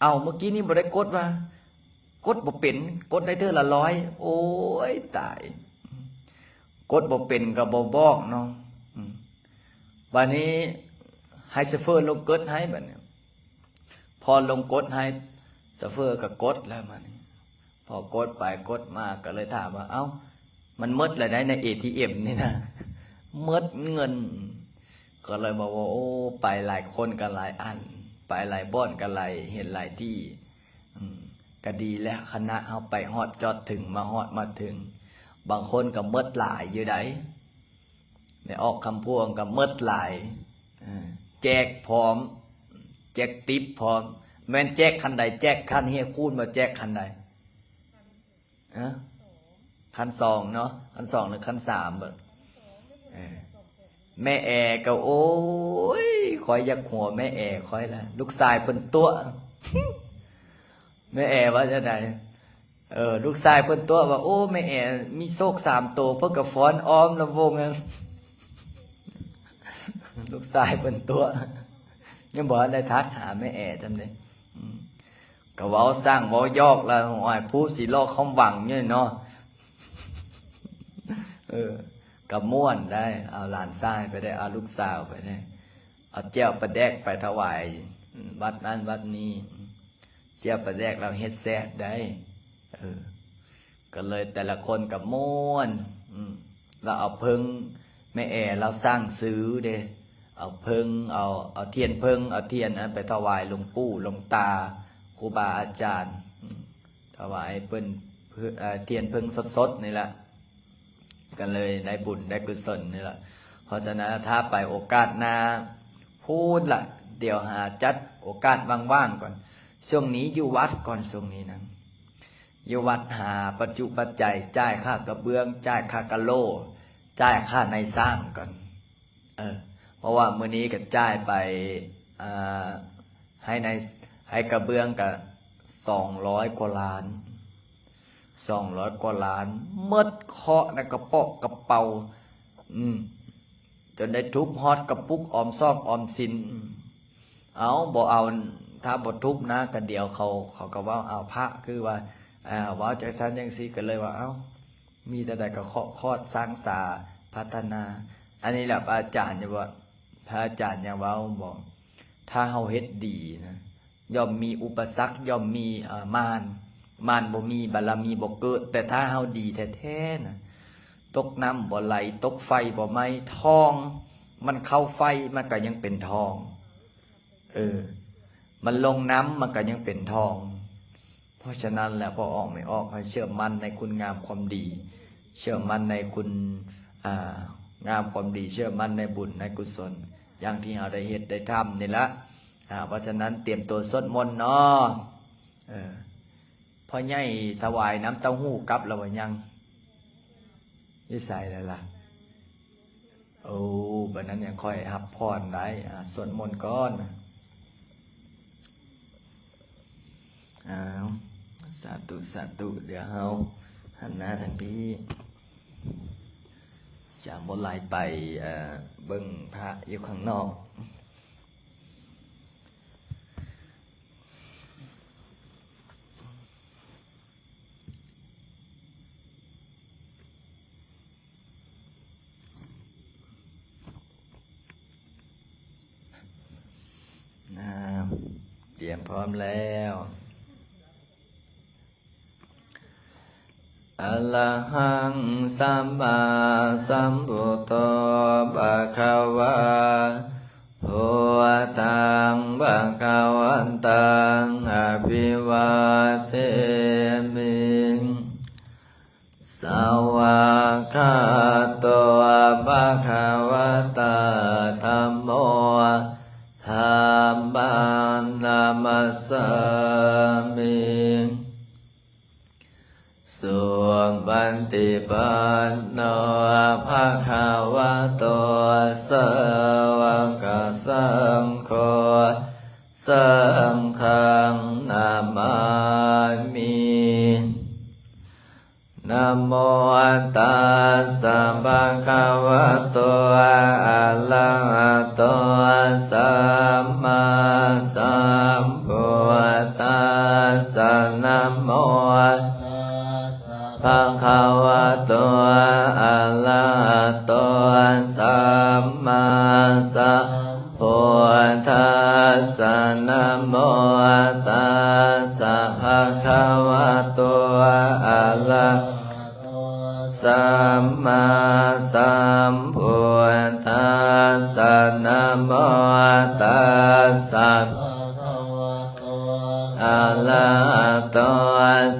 ເອົ້າ ເມື່ອກີ້ນີ້ບໍ່ໄດ້ກົດວ່າ ກົດບໍ່ເປັນ ກົດໄດ້ເທື່ອລະຮ້ອຍ. ໂອ້ຍ ຕາຍ ກົດບໍ່ເປັນກໍບໍ່ບອກເນາະ. ອືມ ບາດນີ້ໃຫ້ໂຊເຟີລົງກົດໃຫ້ ບາດນີ້ ພໍລົງກົດໃຫ້ ໂຊເຟີກໍກົດແລ້ວ ບາດນີ້ ພໍກົດໄປກົດມາກໍເລີຍຖາມວ່າ ເອົ້າ ມັນໝົດແລ້ວໃດ໋ ໃນເອທີເອັມນີ້ນະ ໝົດເງິນ. ກໍເລີຍບອກວ່າ ໂອ້ ໄປຫຼາຍຄົນກໍຫຼາຍອັນ ໄປຫຼາຍບ່ອນກໍຫຼາຍ ເຮັດຫຼາຍທີ່ ອືມ ກໍດີແລ້ວ ຄະນະເຮົາໄປຮອດຈອດເຖິງ ມາຮອດມາເຖິງ. ບາງຄົນກໍໝົດຫຼາຍຢູ່ໃດ໋ ແມ່ອອກຄຳພວງກໍໝົດຫຼາຍ ເອີ ແຈກພ້ອມ ແຈກຕິບພ້ອມ. ແມ່ນແຈກຂັ້ນໃດ? ແຈກຂັ້ນເຮຄູນບໍ່? ແຈກຂັ້ນໃດ? ຮະ? ຂັ້ນສອງເນາະ ຂັ້ນສອງ ຫຼື ຂັ້ນສາມເບິ່ງ. ເອີ ແມ່ແອກໍ ໂອ້ຍ ຂ້ອຍຢາກຫົວແມ່ແອຂ້ອຍລະ ລູກຊາຍເພິ່ນຕົວະ. ແມ່ແອວ່າຈັ່ງໃດ? ເອີ ລູກຊາຍເພິ່ນຕົວະວ່າ ໂອ້ ແມ່ແອມີໂຊກສາມໂຕ ເພິ່ນກໍຟ້ອນອ້ອມລຳວົງ. ລູກຊາຍເພິ່ນຕົວະ ຍັງບໍ່ທັນໄດ້ທັກຫາແມ່ແອຊ້ຳເດ້. ອືມ ກໍເວົ້າສ້າງເວົ້າຫຍອກລະ ໂອ້ຍ ຜູ້ຊິຫຼອກຄວາມຫວັງຢູ່ເນາະ. ເອີ ກໍມ່ວນໄດ໋ ເອົາຫຼານຊາຍໄປໄດ້ ເອົາລູກສາວໄປໄດ້ ເອົາແຈ່ວປາແດກໄປຖວາຍ ອືມ ວັດນັ້ນວັດນີ້. ແຈ່ວປາແດກລາວເຮັດແຊບໄດ໋ ເອີ ກໍເລີຍແຕ່ລະຄົນກໍມ່ວນ ອືມ ລາວເອົາເຜິ້ງ ແມ່ແອລາວສ້າງຊື່ເດ້ ເອົາເຜິ້ງ ເອົາ ເອົາທຽນເຜິ້ງ ເອົາທຽນນັ້ນໄປຖວາຍຫຼວງປູ່ຫຼວງຕາ ຄູບາອາຈານ ອືມ ຖວາຍເພິ່ນ ເອີ ທຽນເຜິ້ງສົດໆນີ້ລະ ກໍເລີຍໄດ້ບຸນໄດ້ກຸສົນນີ້ລະ. ເພາະສະນັ້ນ ຖ້າໄປໂອກາດໜ້າພຸ້ນລະ ດຽວຫາຈັດໂອກາດວ່າງໆກ່ອນ. ຊ່ວງນີ້ຢູ່ວັດກ່ອນ ຊ່ວງນີ້ນະ ຢູ່ວັດຫາປັດຈຸປັດໄຈ ຈ່າຍຄ່າກະເບື້ອງ ຈ່າຍຄ່າກະໂຫຼ ຈ່າຍຄ່ານາຍຊ່າງກ່ອນ. ເອີ ເພາະວ່າມື້ນີ້ກໍຈ່າຍໄປ ອ່າ ໃຫ້ນາຍ ໃຫ້ກະເບື້ອງກະສອງຮ້ອຍກວ່າລ້ານ ສອງຮ້ອຍກວ່າລ້ານ ໝົດເຄາະໃນກະເປາະກະເປົາ ອືມ ຈົນໄດ້ທຸບຮອດກະປຸກອອມຊອກອອມສິນ. ເອົາ ບໍ່ເອົາ ຖ້າບໍ່ທຸບນະ ກະດຽວເຂົາ ເຂົາກໍເວົ້າ ເອົາ ພະຄືວ່າ ເວົ້າຈັ່ງຊັ້ນຈັ່ງຊີ້ ກໍເລີຍວ່າ ເອົາ ມີແນວໃດກໍເຄາະຄອດສ້າງສາພັດທະນາ. ອັນນີ້ແຫຼະພະອາຈານ ວ່າ ພະອາຈານຍັງເວົ້າບໍ ຖ້າເຮົາເຮັດດີນະ ຍ່ອມມີອຸປະສັກ ຍ່ອມມີ ເອີ ມານ ມານບໍ່ມີ ບາລະມີບໍ່ເກີດ. ແຕ່ຖ້າເຮົາດີແທ້ໆນະ ຕົກນ້ຳບໍ່ໄຫຼ ຕົກໄຟບໍ່ໄໝ້ ທອງມັນເຂົ້າໄຟ ມັນກໍຍັງເປັນທອງ ເອີ ມັນລົງນ້ຳ ມັນກໍຍັງເປັນທອງ. ເພາະສະນັ້ນແຫຼະ ພໍ່ອອກແມ່ອອກ ໃຫ້ເຊື່ອໝັ້ນໃນຄຸນງາມຄວາມດີ ເຊື່ອໝັ້ນໃນຄຸນ ອ່າ ງາມຄວາມດີ ເຊື່ອໝັ້ນໃນບຸນໃນກຸສົນ ຢ່າງທີ່ເຮົາໄດ້ເຮັດໄດ້ທຳນີ້ລະ. ອ່າ ເພາະສະນັ້ນຕຽມຕົວສວດມົນເນາະ. ເອີ ພໍ່ໃຫຍ່ຖວາຍນ້ຳເຕົ້າຫູ້ກັບແລ້ວບໍ່ຍັງ? ຢູ່ໃສແລ້ວລະ? ໂອ້ ບັດນັ້ນຍັງຄ່ອຍຮັບພອນໄດ້. ອ່າ ສວດມົນກ່ອນ. ອ້າວ ສາທຸ ສາທຸ. ດຽວເຮົາຫັນໜ້າທາງພີ້ ຈະບໍ່ໄຫຼໄປ ເອີ ເບິ່ງພະຢູ່ຂ້າງນອກ. ຕຽມພ້ອມແລ້ວ. ອະລະຫັງ ສຳມາສຳພຸດໂທ ພະຄະວາ ພຸດທັງ ພະຄະວັນຕັງ ອະພິວາເທມິ. ສະວາກຂາໂຕ ພະຄະວະຕາ ທຳໂມ ທຳມັງ ນະມັດສາມິ. ສຸປະຕິປັນໂນ ພະຄະວະໂຕ ສາວະກະສັງໂຄ ສັງຄັງ ນະມາມິ. ນະໂມຕັດສະ ພະຄະວະໂຕ ອະລະຫະໂຕ ສຳມາສຳພຸດທັດສະ. ນະໂມ ພະຄະວະໂຕ ອະລະຫະໂຕ ສຳມາສຳພຸດທັດສະ. ນະໂມຕັດສະ ພະຄະວະໂຕ ອະລະຫະໂຕ ສຳມາສຳພຸດທັດສະ. ນະໂມຕັດສະ ລະໂຕ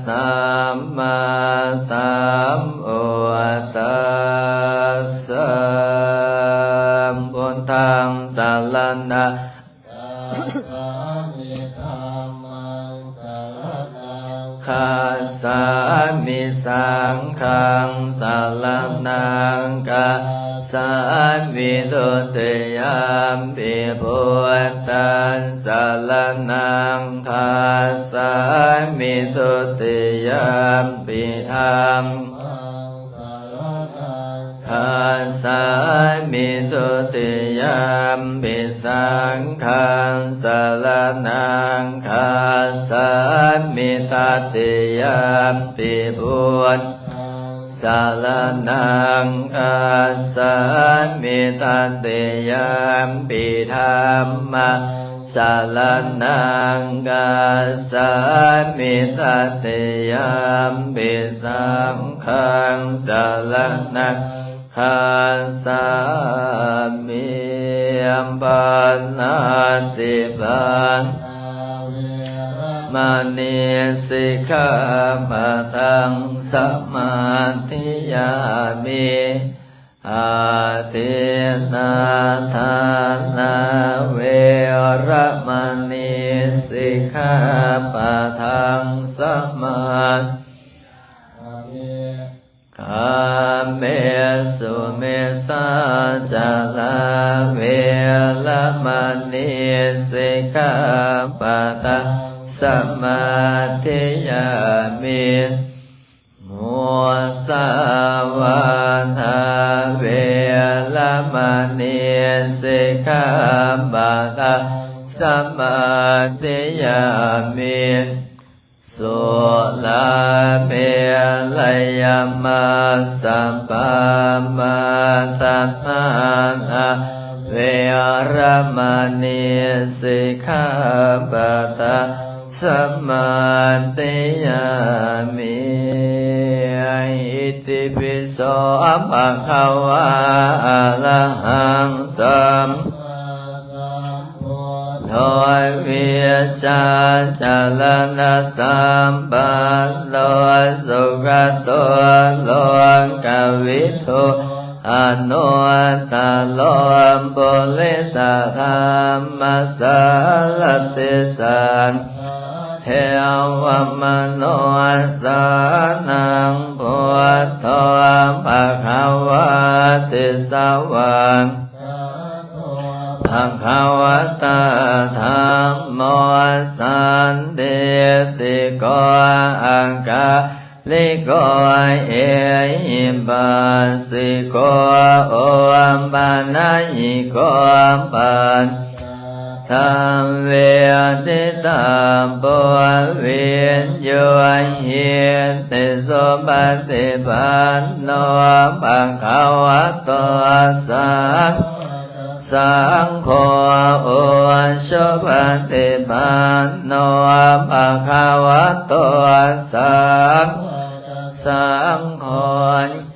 ສຳມາສຳພຸດທັດສະ ພຸດທັງສະລະນະ ຄັດສາມິ ທຳມັງສະລະນັງ ຄັດສາມິ ສັງຄັງສະລະນັງ ຄັດສາມິ ທຸຕິຍຳປິ ພຸດທັງສະລະນັງ ຄັດສາມິ ທຸຕິຍຳປິ ທຳມັງສະລະນັງ ຄັດສາມິ ທຸຕິຍຳປິ ສັງຄັງສະລະນັງ ຄັດສາມິ ຕັດຕິຍຳປິ ພຸດທັງສະລະນັງ ຄັດສາມິ ຕັດຕິຍຳປິ ທຳມັງສະລະນັງ ຄັດສາມິ ຕັດຕິຍຳປິ ສັງຄັງສະລະນັງ ຄັດສາມິ ປານາຕິປາຕາ ເວລະມະນີ ສິກຂາປະທັງ ສະມາທິຍາມິ ອາທິນນາທານາ ເວລະມະນີ ສິກຂາປະທັງ ສະມາທິຍາມິ ກາເມສຸມິດສາຈາລາ ເວລະມະນີ ສິກຂາປະທັງ ສະມາທິຍາມິ ມຸສາວາທາ ເວລະມະນີ ສິກຂາປະທັງ ສະມາທິຍາມິ ສຸລາເມລະຍະມັດສະປາມາທະຖານາ ເວລະມະນີ ສິກຂາປະທັງ ສະມາທິຍາມິ ອິຕິປິໂສ ພະຄະວາ ອະລະຫັງ ສຳມາສຳ ພຸດໂທ ວິດຊາຈາລະນະສຳປັນໂນ ສຸກະໂຕ ໂລກະວິທູ ອະນຸດຕະໂລ ປຸລິສະທຳມະສາລະຕິ ສັດຖາເທວະມະນຸດສານັງ ພຸດໂທ ພະຄະວາຕິ ສະຫວາກ ຂາໂຕ ພະຄະວະຕາ ທຳໂມ ສັນທິຕິໂກ ອາກາລິໂກ ເອຫິປັດສິໂກ ໂອປະນະຍິໂກ ປັດ ຕາເວທິຕາໂພ ວິນໂຍຫິຕິ ສຸປະຕິປັນໂນ ພະຄະວະໂຕ ສາ ສັງໂຄ ອຸຊຸປະຕິປັນໂນ ພະຄະວະໂຕ ສາ ສັງໂຄ ຍ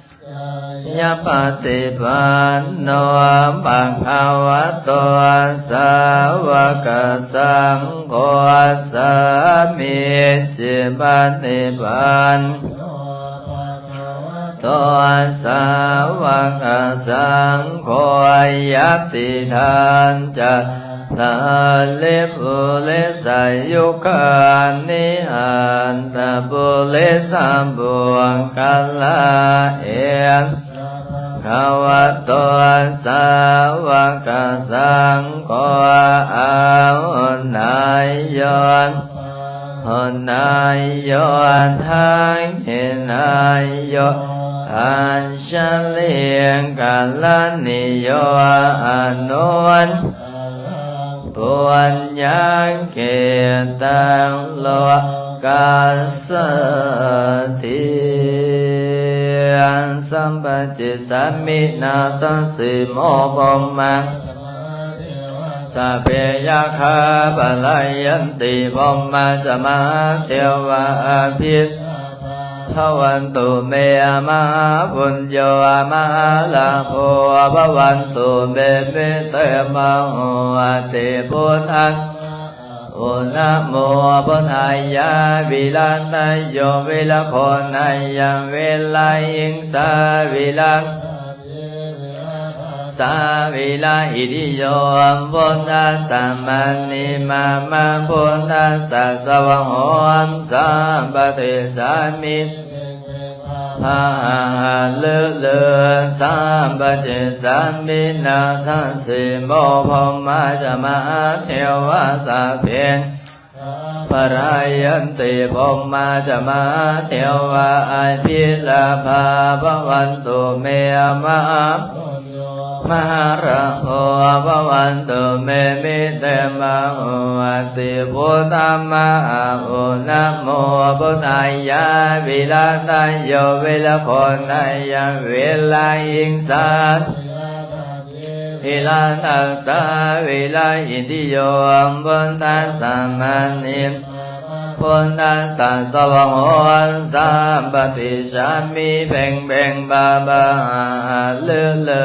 າຍະປະຕິປັນໂນ ພະຄະວະໂຕ ສາວະກະສັງໂຄ ສາມິດຈິປະຕິປັນໂນ ພະຄະວະໂຕ ສາວະກະສັງໂຄ ຍະຕິທັນຈະ ຕາລິ ປຸລິສະຍຸຄານິ ອັດຕະປຸລິສະບຸກຄະລາ ເອສະ ພະຄະວະໂຕ ສາວະກະສັງໂຄ ອາຫຸນນາໂຍ ຫຸນນາໂຍ ທັກຂິນາໂຍ ອັດສະລິກະລະນິໂຍ ອະນຸດຕະລັງ ປຸນຍັງເຂຕັງ ໂລກັດສະຕິ ສັບພະຈິດສາມິນາສັງສີໂມ ພົມມະ ສັບເພຍັກຂາ ປະລາຍັນຕິ ພົມມາຈະມະຫາເທວາ ອະພິສາພາ ພະວັນຕຸເມ ມະຫາປຸນໂຍ ມະຫາລາໂພ ພະວັນຕຸເມ ມິເຕ ມະໂຫອະຕິ ພຸດທັງ ໂອ ນະໂມ ບຸດທາຍະ ວິລະຕະໂຍ ວິລະໂຄນາຍະ ວິລະຫິງສາ ວິລະ ສາ ວິລະອິດທິໂຍ ພຸດທັດສະ ມະນີມາມະ ພຸດທັດສະ ສະວາໂຫ ສາ ປະຕິສາມິ ພະຫະຫະລຶລຶ ສາ ປະຕິສາມິ ນາສະສີໂມ ພົມມາຈະ ມະຫາເທວາ ສະເພ ພະລາຍັນຕິ ພົມມາຈະ ມະຫາເທວາ ອະພິລາພາ ພະວັນຕຸ ເມ ມະຫາ ມະຫາລາໂພ ພະວັນຕຸ ເມ ມິເຕ ມະໂຫວັດຕິ ພຸດທະມາ ອະໂອ ນະໂມ ບຸດທາຍະ ວິລະຕະໂຍ ວິລະໂຄນາຍະ ວິລະຫິງສາ ວິລະທັດສາ ວິລະອິດທິໂຍ ພຸດທັດສະ ມະນີ ພຸດທັດສະ ສະວາໂຫ ສາ ປະຕິສາມິ ເພັງເພັງ ພະຫະຫະລຶລຶ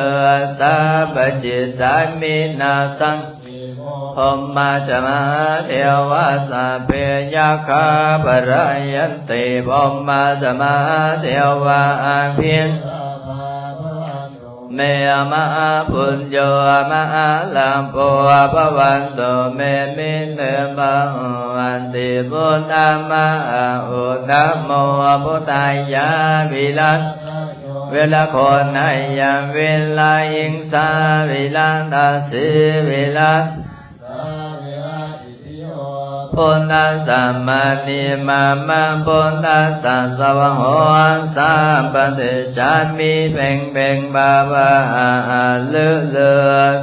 ສາ ປະຕິສາມິ ນາສັງ ພົມມາຈະ ມະຫາເທວາ ສະເພ ຍັກຂາ ພະລາຍັນຕິ ພົມມາຈະ ມະຫາເທວາ ອະພິ ເມ ມະຫາປຸນໂຍ ມະຫາລາໂພ ພະວັນຕຸ ເມ ມິເຕ ພະຫວັນຕິ ພຸດທະມາ ອະໂອ ນະໂມ ບຸດທາຍະ ວິລະ ວິລະໂຄນາຍະ ວິລະຫິງສາ ວິລະຕະສີ ວິລະ ສາ ວິລະອິດທິໂຍ ພຸດທັດສະ ມະນີມາມະ ພຸດທັດສະ ສະວາໂຫ ສາ ປະຕິສາມິ ເພັງເພັງ ພະຫະຫະລຶລຶ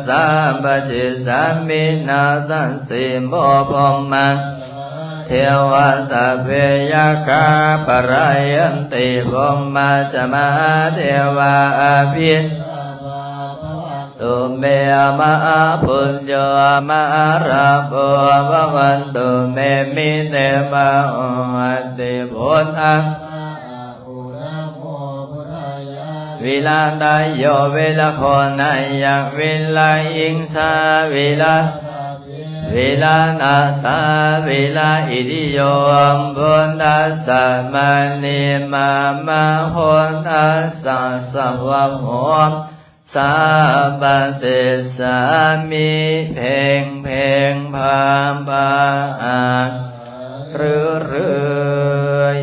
ສາ ປະຕິສາມິ ນາສັງສີໂມ ພົມມາ ເທວາ ສະເພ ຍັກຂາ ພະລາຍັນຕິ ພົມມາຈະ ມະຫາເທວາ ອະພິ ຕຸ ເມ ມະຫາປຸນໂຍ ມະຫາລາໂພ ພະວັນຕຸ ເມ ມິເຕ ພະຫວັນຕິ ພຸດທະ ວິລະຕະໂຍ ວິລະໂຄນາຍະ ວິລະຫິງສາ ວິລະ ວິລະທັດສາ ວິລະອິດທິໂຍ ພຸດທັດສະ ມະນີມາມະ ພຸດທັດສະ ສະວາໂຫ ສາ ປະຕິສາມິ ເພັງເພັງ ພະຫະຫະລຶລຶ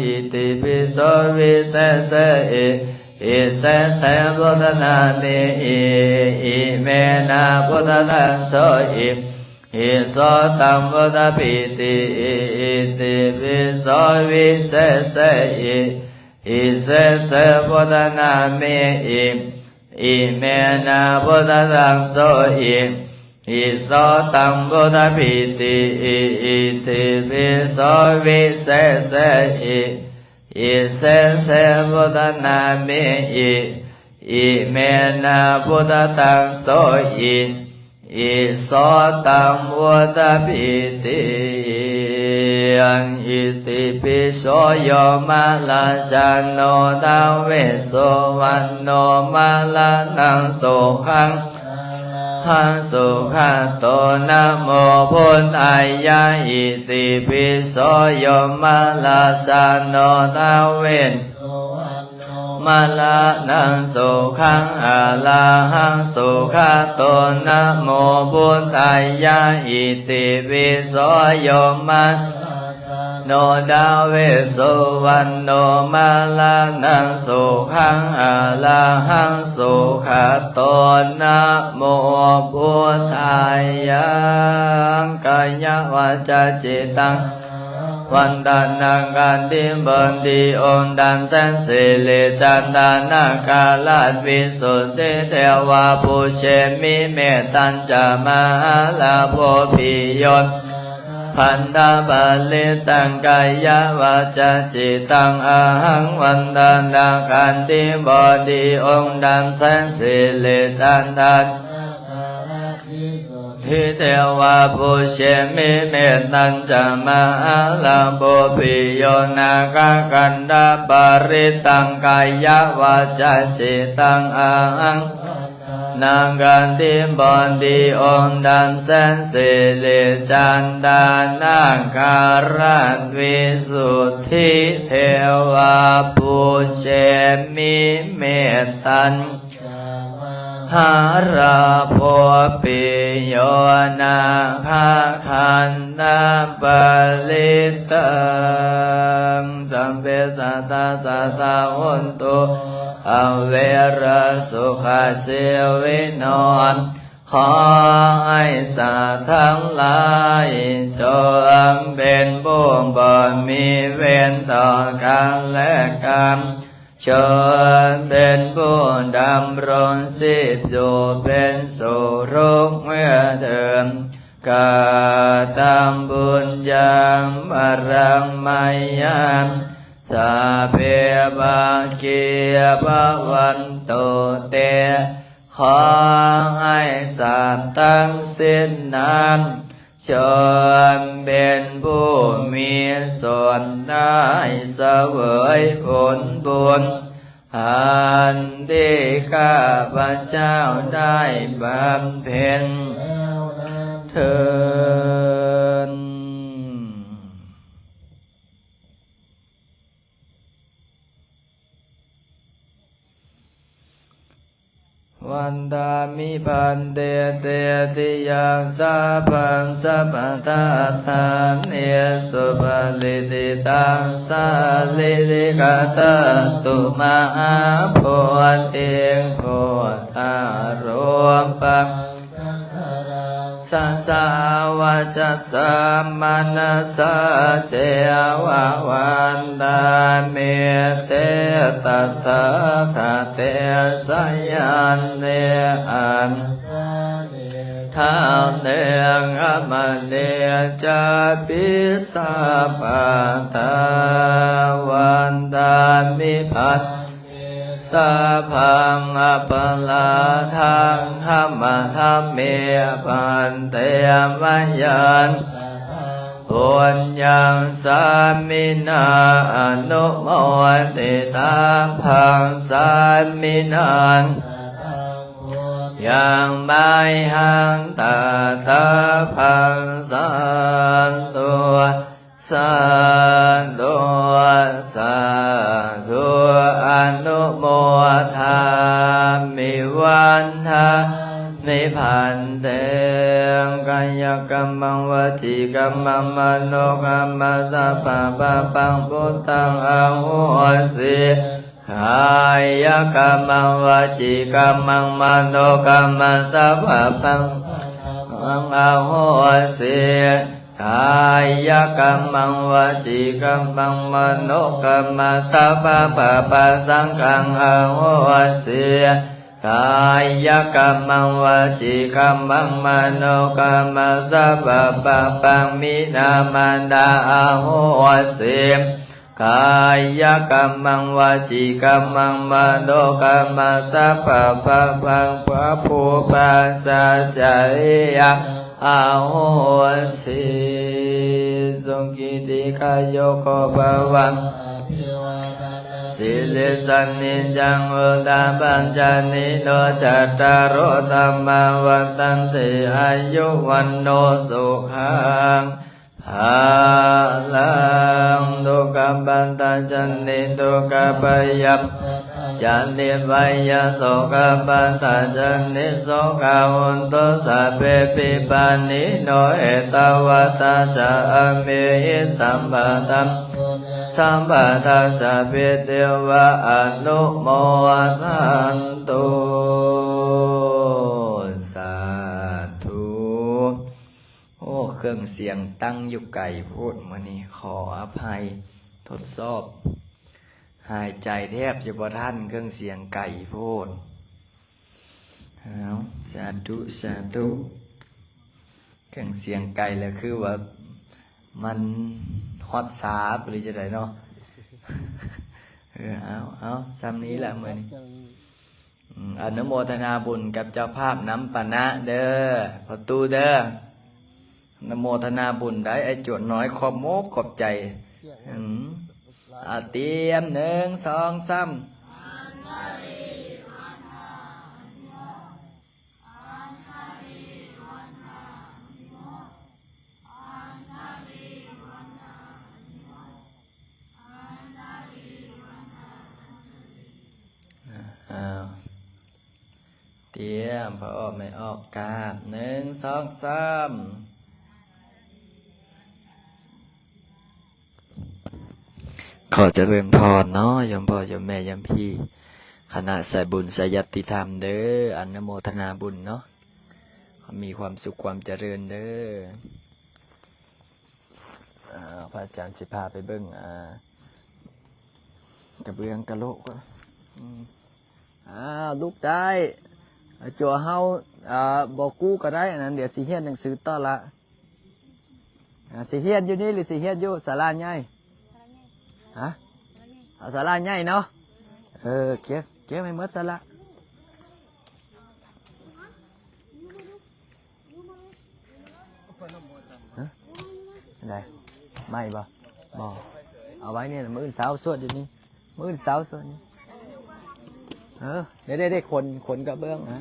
ອິຕິປິໂສ ວິເສເສ ອິເສເສ ພຸດທະນາມິ ອິ ອິເມນະ ພຸດທະທັງໂສ ອິ ອິໂສຕັງ ພຸດທະປີຕິ ອິ ອິຕິປິໂສ ວິເສເສ ອິ ອິເສເສ ພຸດທະນາມິ ອິ ອິເມນະ ພຸດທະທັງໂສ ອິ ອິໂສຕັງ ພຸດທະປີຕິ ອິ ອິຕິປິໂສ ວິເສເສ ອິ ອິເສເສ ພຸດທະນາມິ ອິ ອິເມນະ ພຸດທະທັງໂສ ອິ ອິໂສຕັງ ພຸດທະປີຕິ ອິຕິປິໂສ ໂຍມະລາຊາໂນ ທ້າວເວດສຸວັນໂນ ມະລະນັງໂສຄັງ ອາລາຫັງສຸຂະໂຕ ນະໂມພຸດທາຍະ ອິຕິປິໂສ ໂຍມະລາຊາໂນ ທ້າວເວດ ມະລະນັງໂສຄັງ ອາລາຫັງສຸຂະໂຕ ນະໂມພຸດທາຍະ ອິຕິປິໂສ ໂຍມະ ໂນ ທ້າວເວດສຸວັນໂນ ມະລະນັງໂສຄັງ ອາລາຫັງສຸຂະໂຕ ນະໂມພຸດທາຍະ ກາຍະວາຈາຈິດຕັງ ວັນຕະນາຄາທິບໍດີ ອົງດຳແສງສິລິຈັນຕະນາຄາລາດ ວິສຸດທິເທວາປູເຊມິ ເມດຕັນຈະມະຫາລາໂພ ປິໂຍ ຄັນທະປະລິຕັງ ກາຍະວາຈາຈິດຕັງ ອະຫັງວັນຕະນາຄາທິບໍດີ ອົງດຳແສງສິລິຈັນຕະນາຄາລາດ ວິສຸດ ທິເທວາປູເຊມິ ເມດຕັນຈະມະຫາລາໂພ ປິໂຍນາຄະຄັນທະປະລິຕັງ ກາຍະວາຈາຈິດຕັງ ອະຫັງ ນາງກະທິບໍດີອົງດຳແສນສິລິຈັນດານາຄະລາດວິສຸດທິເທວາປູເຊມິເມດຕັນ ຫາລະໂພປິໂຍນາຄະຄັນນະປະລິຕັງ ສັບເພສັດຕາສັດທາໂຫນຕຸ ອະເວລະສຸຂະຊີວິໂນ ຂໍໃຫ້ສັດທັງຫຼາຍຈົ່ງເປັນຜູ້ບໍ່ມີເວນຕໍ່ກັນແລະກັນ ຈົ່ງເປັນຜູ້ດຳລົງຊີບຢູ່ເປັນສຸຂເຫືອເດີມ ກະຕັງບຸນຍັງບາລັງມາຍັງ ສັບເພພາຄີພະວັນຕຸເຕ ຂໍໃຫ້ສັດທັງສິ້ນນັ້ນ ຈົ່ງເປັນຜູ້ມີສ່ວນໄດ້ສະເຫວີຍຜົນບຸນ ອັນທີ່ຂ້າພະເຈົ້າໄດ້ບຳເພັນແລ້ວນັ້ນເທີນ. ວັນດາມິພັນເຕ ເຕຕິຍັງສັບພັງສັບພະທາທານິ ສຸປະລິດທິຕັງສາລີລິກະທາຕຸ ມະຫາໂພທິງ ພຸດທາຣູປັງ ສະສາວະຈະສາມະນະສາເຈວະ ວັນດາມິ ເຕ ຕະຖາຄະເຕ ສະຍານເນ ອັນສາເນ ທາເນ ອະມະເນ ຈາປິ ສະປະທາ ວັນດາມິພັນ ສະພັງອະປະລາທັງ ຂະມະທະເມ ພັນເຕ ມະຍັງ ປຸນຍັງ ສາມິນາ ອະນຸໂມທິຕາພັງ ສາມິນາ ຍັງມາຍັງ ຕະຖາພັງ ສາທຸ ສາທຸ ສາທຸ ອະນຸໂມທາມິ ວັນທາມິພັນເຕ ກາຍະກຳມັງ ວະຈີກຳມັງ ມະໂນກຳມັງ ສັບພະປາປັງ ພຸດທັງ ອະໂຫສິ ກາຍະກຳມັງ ວະຈີກຳມັງ ມະໂນກຳມັງ ສັບພະປັງ ອະໂຫສິ ກາຍະກຳມັງ ວະຈີກຳມັງ ມະໂນກຳມັງ ສັບພະປາປັງ ສັງຄັງ ອະໂຫສິ ກາຍະກຳມັງ ວະຈີກຳມັງ ມະໂນກຳມັງ ສັບພະປາປັງ ມິນາມາດາ ອະໂຫສິ ກາຍະກຳມັງ ວະຈີກຳມັງ ມະໂນກຳມັງ ສັບພະປາປັງ ພະພູປາສາຈະເອຍະ ອະໂຫສິ ສຸຂີດີຄາຍຸໂກພະວັງ ອະພິວາທະນະສີລິສະນິຈຈັງ ວຸດທາປັນຈາຍິໂນ ຈັດຕາໂລ ທຳມາ ວັດທັນຕິ ອາຍຸ ວັນໂນ ສຸຂັງ ພະລັງ ທຸກຂະປັດຕະຈານິ ທຸກຂະພະຍາບາທາຈານິ ໄວຍະໂສກະປັດຕະຈານິ ໂສກະໂຫນຕຸ ສະເພ ວິປັດຕິ ໂນ ເອຕາວັດຕະຈະ ອາເມຫິ ສຳປະທັງ ສຳປະທັງ ສະເພ ເທວະ ອະນຸໂມທັນຕຸ ສາທຸ. ໂອ້ ເຄື່ອງສຽງຕັ້ງຢູ່ໄກໂພດມື້ນີ້ ຂໍອະໄພ ທົດສອບ ຫາຍໃຈແທບຈະບໍ່ທັນ ເຄື່ອງສຽງໄກໂພດ. ເອົາ ສາທຸ ສາທຸ. ເຄື່ອງສຽງໄກແລ້ວ ຄືວ່າມັນຮອດຊ້າ ຫຼືຈັ່ງໃດເນາະ. ເອີ ເອົາ ເອົາ ຊ່ຳນີ້ລະມື້ນີ້. ອືມ ອະນຸໂມທະນາບຸນກັບເຈົ້າພາບນຳປານະເດີ ພໍ່ຕູ້ເດີ ອະນຸໂມທະນາບຸນໄດ໋ ອ້າຍຈວນນ້ອຍ ຂອບມົກຂອບໃຈ. ອືມ ອາ ຕຽມ ໜຶ່ງ ສອງ ສາມ. ອ້າວ ຕຽມ ພໍ່ອອກແມ່ອອກ ກາບ ໜຶ່ງ ສອງ ສາມ. ຂໍຈະເລີນພອນເນາະ ໂຍມພໍ່ໂຍມແມ່ໂຍມພີ່ ຄະນະສາຍບຸນສາຍຍາດຕິທຳເດີ ອະນຸໂມທະນາບຸນເນາະ ມີຄວາມສຸກຄວາມຈະເລີນເດີ. ອ່າ ພະອາຈານຊິພາໄປເບິ່ງ ອ່າ ກະເບື້ອງກະໂຫຼກກ່ອນ. ອືມ ອ້າວ ລຸກໄດ້ ຕົວເຮົາ ອ່າ ບໍ່ກູ້ກໍໄດ້ ອັນນັ້ນ ດຽວຊິຮຽນໜັງສືຕໍ່ລະ. ອ່າ ຊິຮຽນຢູ່ນີ້ ຫຼື ຊິຮຽນຢູ່ສາລາໃຫຍ່? ຮະ? ເອົາສາລາໃຫຍ່ເນາະ. ເອີ ເກັບ ເກັບໃຫ້ໝົດສາລາ. ຮະ? ອັນໃດ? ໄໝບໍ່? ບໍ່. ເອົາໄວ້ນີ້ ມື້ອື່ນເຊົ້າສວດຢູ່ນີ້. ມື້ອື່ນເຊົ້າສວດນີ້. ເອີ ເດ້ໆໆ ຂົນ ຂົນກະເບື້ອງນະ.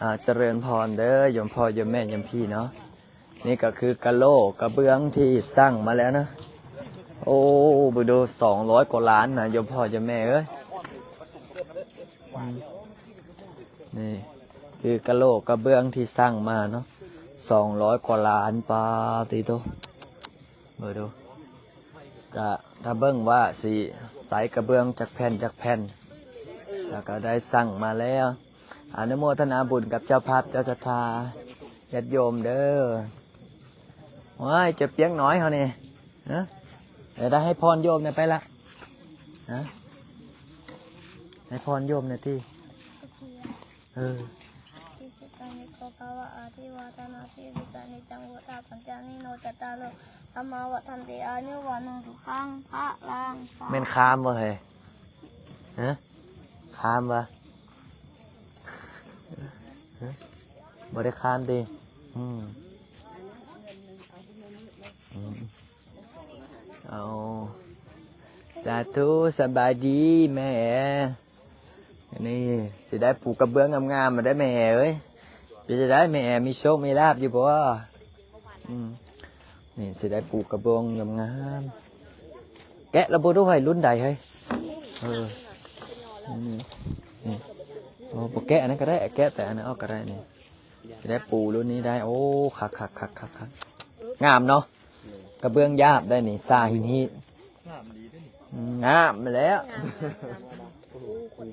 ອ່າ ຈະເລີນພອນເດີ ໂຍມພໍ່ໂຍມແມ່ໂຍມພີ່ເນາະ. ນີ້ກໍຄືກະໂຫຼກກະເບື້ອງທີ່ສ້າງມາແລ້ວນະ. ໂອ້ ເບິ່ງດູ ສອງຮ້ອຍກວ່າລ້ານນະ ໂຍມພໍ່ໂຍມແມ່ເອີຍ. ອືມ ນີ້ຄືກະໂຫຼກກະເບື້ອງທີ່ສ້າງມາເນາະ ສອງຮ້ອຍກວ່າລ້ານ. ປາຕິໂທ ເບິ່ງດູ ກະຖ້າເບິ່ງວ່າຊິໃຊ້ກະເບື້ອງຈັກແຜ່ນຈັກແຜ່ນ ແລ້ວກໍໄດ້ສ້າງມາແລ້ວ. ອະນຸໂມທະນາບຸນກັບເຈົ້າພາບເຈົ້າສັດທາຍາດໂຍມເດີ. ໂອ້ຍ ເຈົ້າປຽກນ້ອຍເຮົານີ້ ຮະ? ເອີ ໄດ້ໃຫ້ພອນໂຍມແດ່ໄປລະ ຮະ? ໃຫ້ພອນໂຍມແດ່ຕິ. ເອີ ອິຊິຕັງນິໂກພະວະ ອາທິວາທະນາຊີວິສະນິຈັງ ພຸດທະປັນຈາລີໂນ ຈັດຕາໂລ ທຳມາວັດທັນຕິ ອາຍຸວັນໂນ ສຸຂັງ ພະລັງ. ແມ່ນຄາມບໍ່ເຮີ້ຍ? ຮະ? ຄາມບໍ່? ຮະ? ບໍ່ໄດ້ຄາມຕິ? ອືມ ອືມ. ເອົາ ສາທຸ ສະບາຍດີແມ່ແອ. ນີ້ຊິໄດ້ປູກະເບື້ອງງາມໆ ມາໄດ້ແມ່ແອເອີຍ. ເປັນຈັ່ງໃດແມ່ແອ ມີໂຊກມີລາບຢູ່ບໍ່? ອືມ ນີ້ຊິໄດ້ປູກະເບື້ອງງາມໆ. ແກະລະບໍ່ຮູ້ໃຫ້ລຸ້ນໃດເຮີ້ຍ. ເອີ ນີ້ ນີ້ ໂອ້ ບໍ່ແກະອັນນັ້ນກໍໄດ້ ແກະແຕ່ອັນນັ້ນອອກກໍໄດ້. ນີ້ຊິໄດ້ປູລຸ້ນນີ້ໄດ້. ໂອ້ ຄັກໆໆໆ ງາມເນາະ. ກະເບື້ອງຫຍາບໄດ໋ນີ້ ສາຫີນຮີດ. ງາມແລ້ວ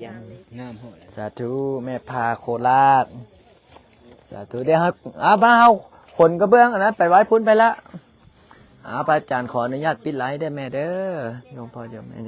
ງາມ ງາມ ງາມ ງາມ. ສາທຸ ແມ່ພາໂຄລາດ. ສາທຸ. ດຽວເຮົາ ເອົາ ມາ ເຮົາຂົນກະເບື້ອງອັນນັ້ນໄປໄວ້ພຸ້ນໄປລະ. ເອົາ ພະອາຈານຂໍອະນຸຍາດປິດໄລເດີແມ່ເດີ ໂຍມພໍ່ໂຍມແມ່.